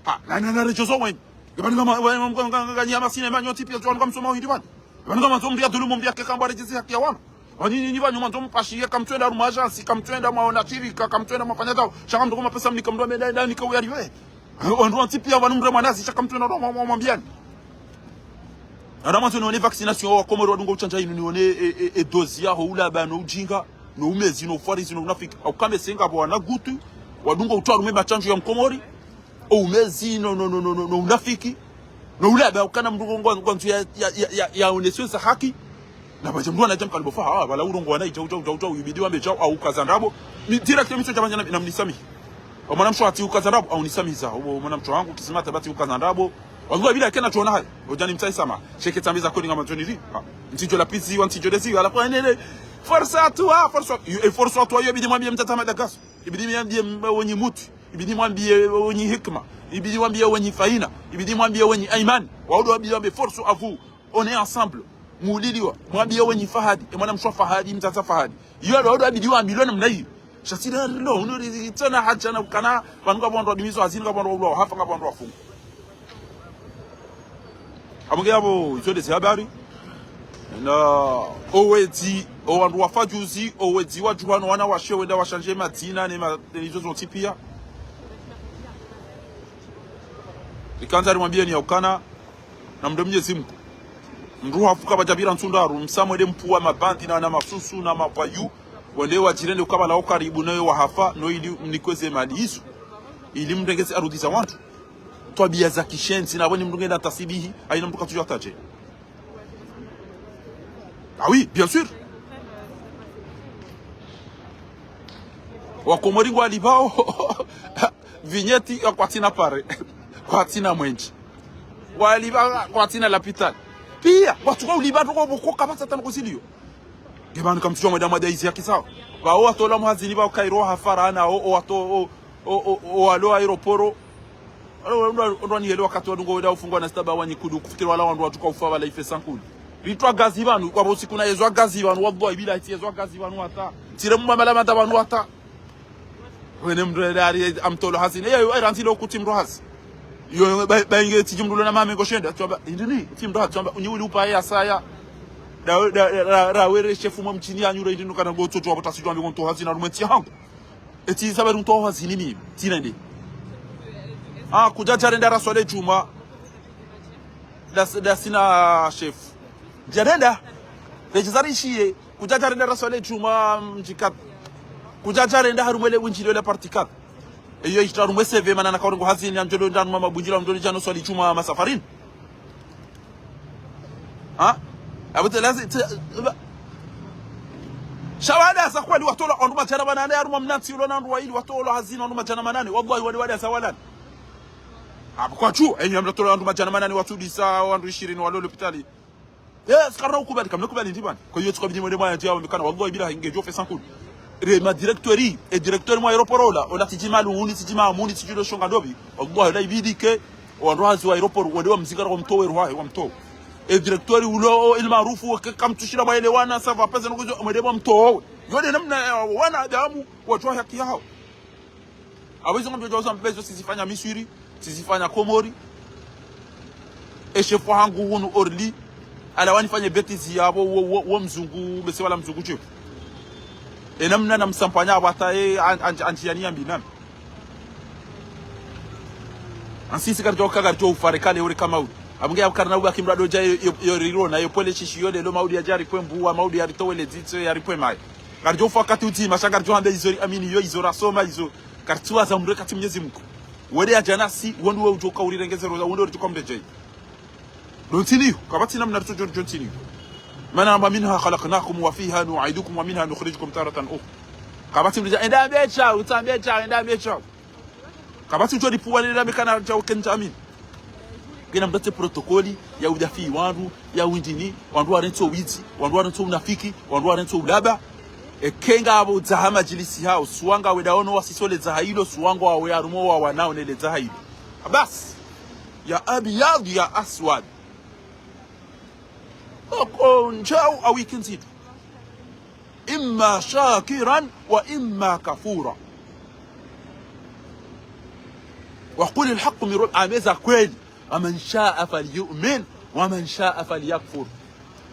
Ha, na, na, na, recho zo wen. Eba nga ma-, nga, nga, nga, nga, nyama sinema nyontsi piya djo wanu kamsoma hindi pvanu. Pvanu kamwandzo mndru ya dhulumu mndru ya keka mbare djizi haki ya wanu. Pvanu nyinyi pvanu mwandzo mpashiye kamtswenda harumwa agence, kamtswenda mwaona shirika, kamtswenda mwafanya dao. Shaka mndru kuma pesa mnika mndru amenda, enda nika uyari we. Wandru wantsi piya pvanu mndru mwana zi, shaka mtswenda mwa, mwa, mwambiani. Ara mwandzo nione vaccination wa Komori wadunga utsandja inu nione e, e, e dose yaho ulaba no ujinga, no umezi, no ufwarizi, no unafiki. Au kame senga pvo wana gutu, wadunga utwaru me matsandjo ya Mkomori. O umezi, no, no, no unafiki. No ula ba ukana mndru ngo, ngo, ngo, ya, ya, ya, ya, ya oneswe za haki. Na pvadja mndru anadja mkalibo fa, ha, pvala urongoa na idjau, djau, djau, djau, ibidi wambe djau, au kaza ndrabo. Mi, direct mi tsodja pvandza na, na mnisamihi. O mwanamshe hati ukaza ndrabo, au nisamihi za. O mwanamshe wangu, kisima tabati ukaza ndrabo. Wallahi bila kena tsona hayi. Udjani mtsahi sama. Sheke tsambe za koni ngama tsoni ri. Ha. Ntsidjo la pizi, wa ntsidjo dezi, ala kwa nene. Force à toi, force à, e force à toi, yo ibidi mwambie mtata Madagascar. Ibidi mwambie m-, wenyi mutu. Ibidi mwambie wenyi hikma. Ibidi mwambie wenyi faina. Ibidi mwambie wenyi Ayman. Waudo wabidi wambe force à vous. On est ensemble. Muliliwa. Mwambie wenyi Fahadi. E mwanamshe wa Fahadi, mtata Fahadi. Iyo ndo waudo wabidi wambilwe namna iyo. Sha tsi leo, uno ri tsena hadja na ukana, pvanu ngapvo wandru wadimizwa hazini, ngapvo wandru waulwa wahafa, ngapvo wandru wafungwa. Amuge yapvo, izo ndezi habari. Na owedzi, o wandru wafa juzi, owedzi wadjuha no wanawashe wenda washanje madzina, ne ma, ne izo zontsi pia. Rikandza rimwambieni ya ukana, na mdo Mnyezi Mngu. Mndru hafu kapvadja pvira ntsu ndraru, msamwede mpvuwa mabandi na, na masusu na mapvayu, wende wadjirende ukabala ukaribu nayo wahafa, no ili mnikweze mali izo. Ili mrengeze arudhi za wandru. Twabia za kishenzi, na weni mndru ngena tasibihi, haina mndru katsudjuwa tadje. Ah oui, bien sûr. Wakomori ngwalipvao, vignette ya kwatsina pare, kwatsina mwenje. Walipva kwatsina lapitali. Pia, watsuka ulipva toko pvoko kapvatsi tano kuzilio. Nge pvanu kamtsudjuwa mweda mweda izi ya kisawa. Pvao watola muhazini pvao kairo hafarana, o, o, wato, o, o, o, o, walo aeroporo. Alo, ndo, ndo ni yele wakati wadungo weda ufungwa na staba wanyi kudu kufikiri wala wandru watsuka ufa wala ife sankuli. Ritwa gazi pvanu, kwa bosi kuna yezwa gazi pvanu, wallahi bila iti yezwa gazi pvanu hata. Tsire mwa mala mata pvanu hata. Wene mndru yele ari amtolo hazini. Eyo, eyo, eranzi lo kuti mndru hazi. Yo, ba, ba inge tsidji mndru lona mame ngoshenda. Tsamba, indini, tsi mndru hazi, tsamba, unyi uli upa ya saya. Da, da, da, da, da, were shefu mwa mtsini ya nyuro indini kana go tsotso wapota sijwa mbi konto hazini na rumwe tsi hangu. Etsi sababu mndru hazini mi, tsi nende. Ah, kudja djarenda raswale djumwa. Das, dasina shefu. Djarenda. Rejizari shiye. Kudja djarenda raswale djumwa mdjikati. Kudja djarenda harumwele windjilio la parti kat. Eyo itra rumwe seve mana nakaorengo hazini ya ndjolo ndanu mama bundjila mndoni djano swali djumwa masafarini. Ha? Abute lazi, te, ba. Sha wada sa kweli watola wandru madjana manane, harumwa mnatsi ulo na wandru waili watola hazini wandru madjana manane. Wallahi wali wada sa walani. Abu kwatsu, enyi amnatola wandru madjana manane watsudisa, wandru ishirini walo lopitali. Yes, karina ukubali, kamna kubali ndipvani. Kwa iyo tsikabidi mwende mwaya djiya wambikana, wallahi bila hinge djofe sankuli. Re ma directeur, e directeur mwa aéroport ola, ola tsidji malu huni, tsidji mamuni, tsidji lo shonga ndopvi. Wallahi la ibidi ke, wandru hazi wa aéroport, wende wamzingara wamtowe ruhahe, wamtowe. E directeur ulo, o, El Maarouf, ke kamtsushira mwaelewana, ça va pas, nukuzo, mwende wamtowe. Yo nde namna ya wanadamu, wadjuwa haki yahawo. Abo izo ngamdjo djuwa zo ambe zo sizifanya Misri, sizifanya Komori. E shefu hangu hunu Orly, ala wanifanye bêtise yapvo, wo, wo, wo mzungu, bese wala mzungu tshio. E namna na msampanya apvo hata, e, an, an, andjiyani yambi nami. Ansisi karidjo ka karidjo ufarekale ure kama uri. Abunge ya karina uba kimrado dja yo, yo, yo riro na yo pole shishi yo lelo mauri ya djari kwe mbuwa, mauri ya ritowele dzitso, ya ripwe mayi. Karidjo ufa wakati udzima, sha karidjo hamba izo ri amini yo, izo rasoma izo. Karitsiwaza mndru ekati Mnyezi Mngu. Wende ya djanasi, wandru we udjoka urirengeze roza, wandru we udjoka mndedjei. Ndo ntsi niyo, kapvatsi namna ritsodjo, ndo ntsi niyo. Mana hamba منها خلقناكم وفيها نعيدكم ومنها نخرجكم تارة أخرى. Kapvatsi mndru dja, enda mbecha, utsa mbecha, enda mbecha. Kapvatsi udjo lipvuwa lila mekana dja uke ntsamini. Kena mdatse protokoli ya udafi wandru, ya windini, wandru warentso widzi, wandru warentso unafiki, wandru warentso ulaba. Eke ngapvo udzaha madjilisi hawo, suwanga wenda ono wasisole dzaha ilo, suwanga wawe harumwa wa wanao nele dzaha ilo. Basi, ya abiyadhu ya aswad. Oko ndjau awiki ndzito. إما شاكرا وإما كفورا. وقل الحق من رب، ambe za kweli. ومن شاء فليؤمن ومن شاء فليكفر.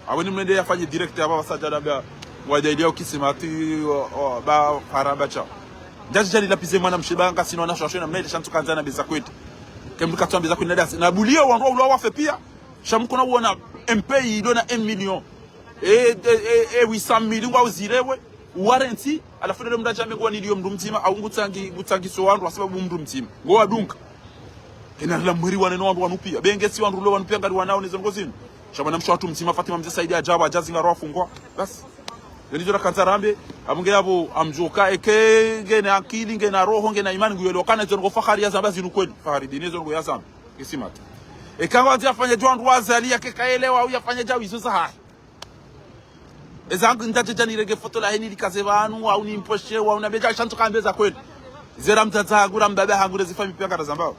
Awe ni mnende yafanye direct apva wasajada ba wadailia ukisimati, o, o, ba faraba tshao. Ndjadji djani lapize mwana mshe ba ngasina wana shwashwe na mna ile sha ntsu kandza na be za kweli. Ke mndru katsu ambe za kweli na dasi. Na buliyo wandru wa ulwa wafe pia. Sha mkuna uona M P ilo na un million. E, e, e, e, huit cent mille ngwa uzirewe, warenti, halafu lelo mndru adja ambe ngwa niliyo mndru mdzima, au ngutsangi, ngutsangiso wandru, ha sababu mndru mdzima. Ngo wadunga. Ena la mwiri wane no wandru wanu pia. Be ngasi wandru lo wanu pia ngari wanao ne zo ndrongo zinu. Sha mwana mshe watru mdzima Fatima Mze Saidi Ajabu, Ajazi ngaro wafungwa. Basi. Yo ndizo rakandza rambe, apvo nge yapvo amdjuka, eke ngena akili, ngena roho, ngena imani, nguyelewa kana zo ndrongo Fahari yazamba zinu kweli. Fahari dini zo ndrongo yazamba. Kisimati. Eka ngwandzo yafanye djo wandru wa Azali yake kaelewa, au yafanye djo izo zahahe. Eza hangu ndadje dja nirenge foto lahe nilikaze pvanu, au nimposhe, au nambe dja sha ntsu kambe za kweli. Zera mdzadze hangu ra mbaba hangu re zifami pia ngara zambao.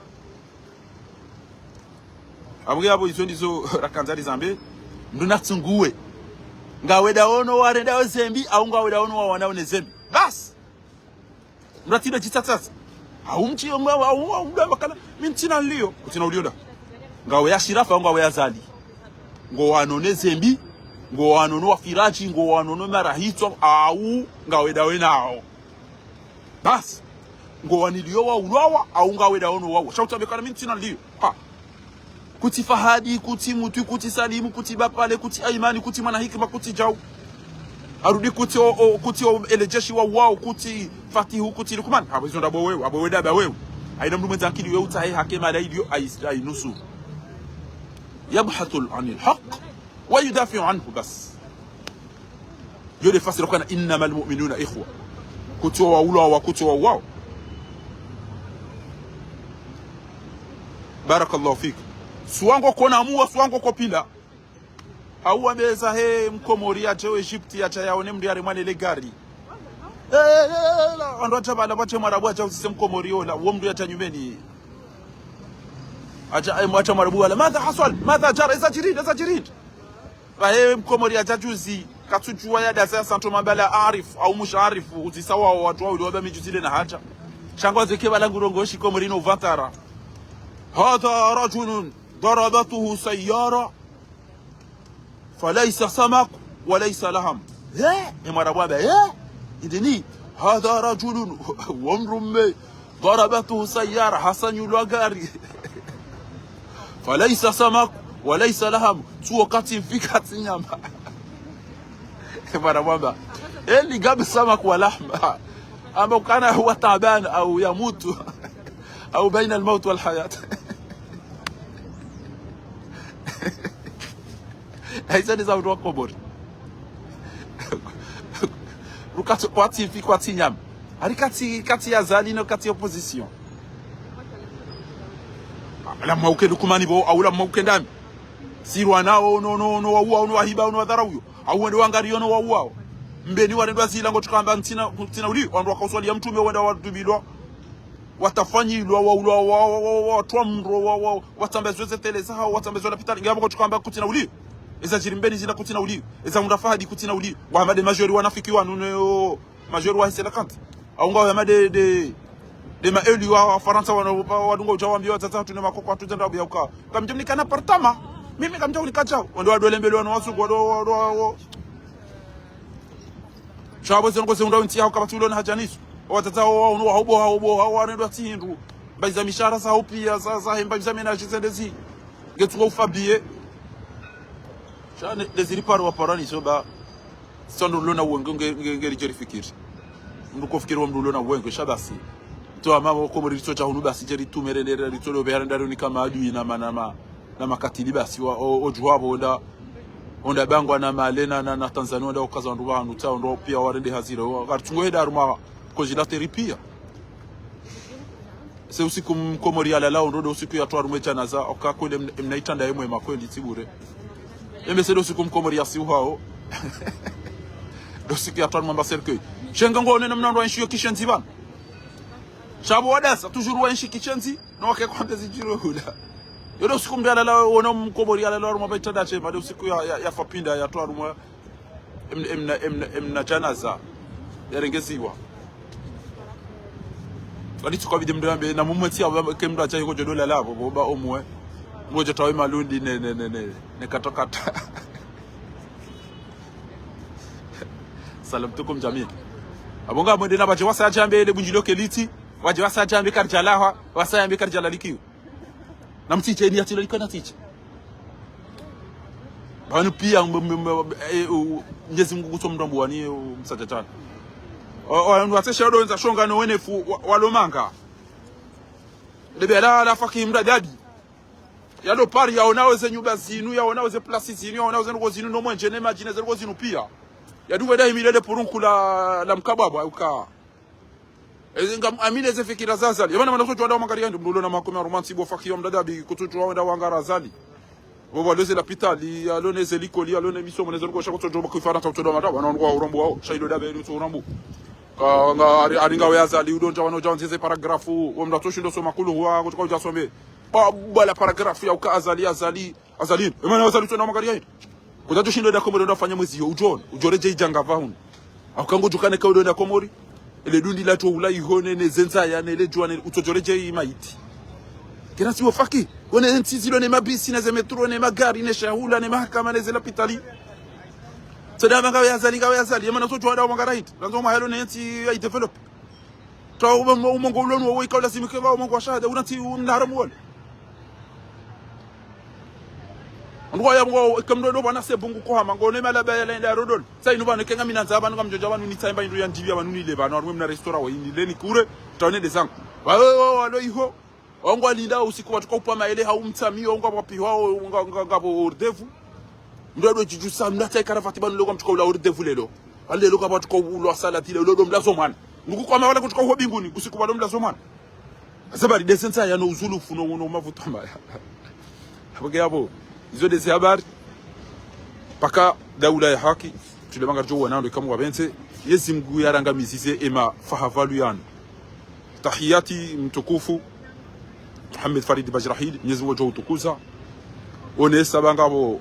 Apvo nge yapvo izo ndizo rakandza rizambe. Mndru natsunguwe. Ngawe daono warendao zembi, au ngawe daono wawanao ne zembi. Basi. Mndru atsi nde djitsatsatsa. Au mtsi, au, au, au, mndru amba kana, mi ntsina nlio. Kutsina ulio nda. Ngawe Ashirafa, au ngawe Azali. Ngowano ne zembi, ngowano no wafiraji, ngowano no marahitswa, au ngawe dawe nao. Basi. Ngowanilio waulwawa, au ngawe daono wawa. Sha utsambe kana mi ntsina nlio. Ha. Kutsi Fahadi, kutsi Mutwi, kutsi Salimu, kutsi Bapale, kutsi Aimani, kutsi Mwana Hikima, kutsi Djau. Harudi kutsi o, o, kutsi o elejeshi wauwao, kutsi Fatihu, kutsi Lukman. Apvo izo ndrabo wewe, apvo we daba wewe. Haina mndru mwendza akili wewe utsahe haki mala ilio, ai, ai nusu. يبحث عن الحق ويدافع عنه بس. Yo nde fasiri kana إنما المؤمنون إخوة. Kutsi waulwawa, kutsi wauwao. بارك الله فيك. Suwango kona muwa, suwango kopila. Au wambe eza he Mkomori yadje o Egypte yadja yaone mndru yaremwa ne le gari. Eh, eh, eh, la, wandru wadja pvala, wadje Mwarabu yadja uzise Mkomori ola, wo mndru yadja nyumeni. Adja, eh, adja Mwarabu wala, ماذا حصل؟ ماذا جرى؟ Eza djiri, eza djiri. Pvahe Mkomori yadja juzi, katsudjuwa ya dasa ya santo mabala arif, au musha arif, uzisa wao wandru wawili wamba mi juzi le na hadja. Sha ngwandzo eke pvala ngurongoa shiKomori no uvantara. هذا رجل ضربته سيارة فليس سمك وليس لحم. Eh, e Mwarabu amba, eh? Indrini, هذا رجل, wo mndru mme, ضربته سيارة, hasanyulwa gari. فليس سمك وليس لحم. Tsi wo katsi mfi katsi nyama. E Mwarabu amba, eh, لقاب سمك ولحم. Amba ukana هو تعبان أو يموت أو بين الموت والحياة. Hayizo ndizo wandru wa Komori. Ruka tsi, kwatsi mfi, kwatsi nyama. Hari katsi, katsi ya Azali no katsi opposition. Lamwa uke Lukumani pvo, au lamwa uke ndami. Sirwa nao, no, no, no, wauwao, no wahiba, no wadharau yo. Au wende wangariyo no wauwao. Mbeni warendwa zila ngo tsukamba ntsina, ntsina uli, wandru wakauswali ya mtrume wenda wadubilwa. Watafanyilwa, waulwa, wa, wa, wa, wa, watwamro, wa, wa, watsambazwe ze tele zahao, watsambazwe lapitali. Ngapvo ko tsukamba kutsina uli. Eza djiri Mbeni zila kutsina uli. Eza unda Fahadi kutsina uli. Wa hama nde majori wanafiki wanu ne, o, majori wa hisela kanti. Au nga wa hama nde, nde, nde ma élu wa, wa Farantsa wanu, wa, wadunga udja wambiya wadzadze hatru ne makoko hatru zenda ubiya uka. Kamdja mnika na apartama. Mimi kamdja unika djao. Wandru wadole mbele wanu wasuku, wandru, wandru, wandru. Sha pvo ze ndrongo ze unda ntsi yaho kapvatsi ulo na hadja nizo. Owadzadze wawo wanu wahubo, wahubo, wawo warendwa tsi hindru. Mbayi za mishahara zaho piya, za, za hemba za ménage zende zi. Ngetsungo ufa biye. Sha ne, nde ziri paro wa paro nizo ba. Sando ulo na uwenge nge, nge, nge lidjeri fikiri. Mndru ko fikiri wa mndru ulo na uwenge, sha basi. To ama wo Komori ritso dja hunu basi djeri tumere nere ritso lo bera ndaro ni kama adui na ma, na ma, na makatili basi wa, o, o djuwa pvo onda, onda bangwa na Mali na, na, na Tanzania, onda ukaza wandru wahanu tsa, onda piya warende hazira, wa, karitsungo heda harumwa congélateur piya. Se usiku Mkomori yalala, ondo ndo usiku yatru harumwa djanaza, oka kweli mna, mna itranda yemwe ma kweli tsi bure. Embe se ndo usiku Mkomori yasiuhao. Ndo usiku yatru harumwa mba cercueil. Shenga ngo nena mna ndo wa enshi yo kishenzi pvanu. Sha pvo wadasa, toujours wa enshi kishenzi. No wake kwambe zidjiro hula. Yo ndo usiku mndru yalala, wona Mkomori yalala, harumwa ba itranda shema, ndo usiku ya, ya, yafa pinda, yatru harumwa, em, em, na, em, na, em, na djanaza. Yarengeziwa. Walitsi kwa bidi mndru yambe, na mumwe tsi ya, ke mndru adja yiko djo lala pvo, pvo ba omwe. Ngo djo tawe malundi, ne, ne, ne, ne, ne katokata. Salam tukum jami. Apvo nga mwende na wadje wasa yadje yambe, le bundjilo kelitsi, wadje wasa yadje yambe karidjalahwa, wasa yambe karidjalalikiwa. Na mtsidje ni yatilo liko na tsidje. Pvanu piya, m-, m-, m-, e, u-, Mnyezi Mungu kutso mndru ambuwani, u-, msadjadjana. O, o, ndo watsesha ndo wenza shonga no wenefu wa, walomanga. Ndebe la, la Fakihi Mradabi. Yalo Paris, yaonao ze nyumba zinu, yaonao ze plasi zinu, yaonao ze ndrongoo zinu, no mwenje ne madji ne ze ndrongoo zinu pia. Yadunga dahi milele purunku la, la mkabwabwa, uka. Ezi ngam amini ze fikira za Azali. Yamana mana kutsodjuwa wenda wamwangariya hindri, mndru ulo na makume ya romansi bo Fakihi Mradabi, kutsodjuwa wenda wangara Azali. Bo walo ze lapitali, alo ne ze likoli, alo ne misomo, ne ze ndrongoo sha kutsodjuwa bakwi Farantsa kutsodjuwa mata, wana ndrongoo wa urombo wao, sha ilo dabe ilo tso urombo. Ka, nga, ari, ari ngawe Azali, udo ndja wano dja wandzize paragrafu, wo mndru atsoshindo soma kulu huwa, kutsoka udja some. Ba, bala paragrafu ya uka Azali, Azali, Azali. Yamana Azali utsona wamwangariya hindri. Kutsodjoshindo wenda Komori wenda wafanya mwezi yo, udjona, udjoredjeyi djanga pvahunu. Hauka ngodjukane ka udo wenda Komori. Ele dundi la tso hula iho ne, ne ze ndzaya, ne le djuwa, ne, utsodjoredjeyi mayiti. Kena si wo Fakihi. Wone ntsi zilo ne mabisi, ne ze metro, ne magari, ne shahula, ne mahakama, ne ze lapitali. Tsoda manga ngawe Azali, ngawe Azali. Yamana kutsodjuwa wenda wamwangara hindri. Landzo mwahelo ne ntsi ya i développé. Twa umo-, umongo ulo nuwo, ika ulazimu ke ba umongo wa shahada, una ntsi mna haramu wala. Ndrongoo ya mndru, ika mndru ndo bwana se bungu ko hama, ngo ne malaba ya lenda rodol. Sa inu bwana, kenga mi nandza bwana, ngamdjodja bwana, nitsaimba indru ya ndjibi ya bwana, nile bwana, harumwa mna restaurant wa ini, leni kure, taone nde zangu. Wa, wa, wa, walo iho. Wao ngwalinda usiku watsuka upva maele hau mtsami, wao ngwapvihwa, nga, nga, ngapvo rendez-vous. Mndru ado djidjusa, mndru atsahe karavati banu leo kwamtsuka ula rendez-vous lelo. Banu leo kapvatsuka ulwa salati leo, leo ndo mlazo mwana. Nuku kwama wala kutsuka uho binguni, usiku walo mlazo mwana. Asa bari nde ze ndzaya no uzulufu no, no mavuta maya. Apvo ke apvo, izo nde ze habari. Paka daula ya haki, tule manga ridjo wanando ikamu wapvendze, Mnyezi Mngu yarangamizize ema fahavalu yanu. Tahiyati mtukufu Muhammad Farid Bajrahid, Mnyezi Mngu wadjo utukuza. Onesa ba ngapvo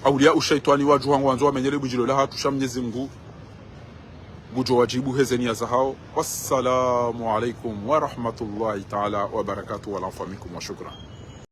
auliya ushaitwani wadjuha ngwandzo wamenyele budjilo lahatru sha Mnyezi Mngu ngudjo wadjibu he ze niya zahao. Wassalamu alaikum warahmatullahi taala wabarakatuh, wal afwa minkum wa shukran.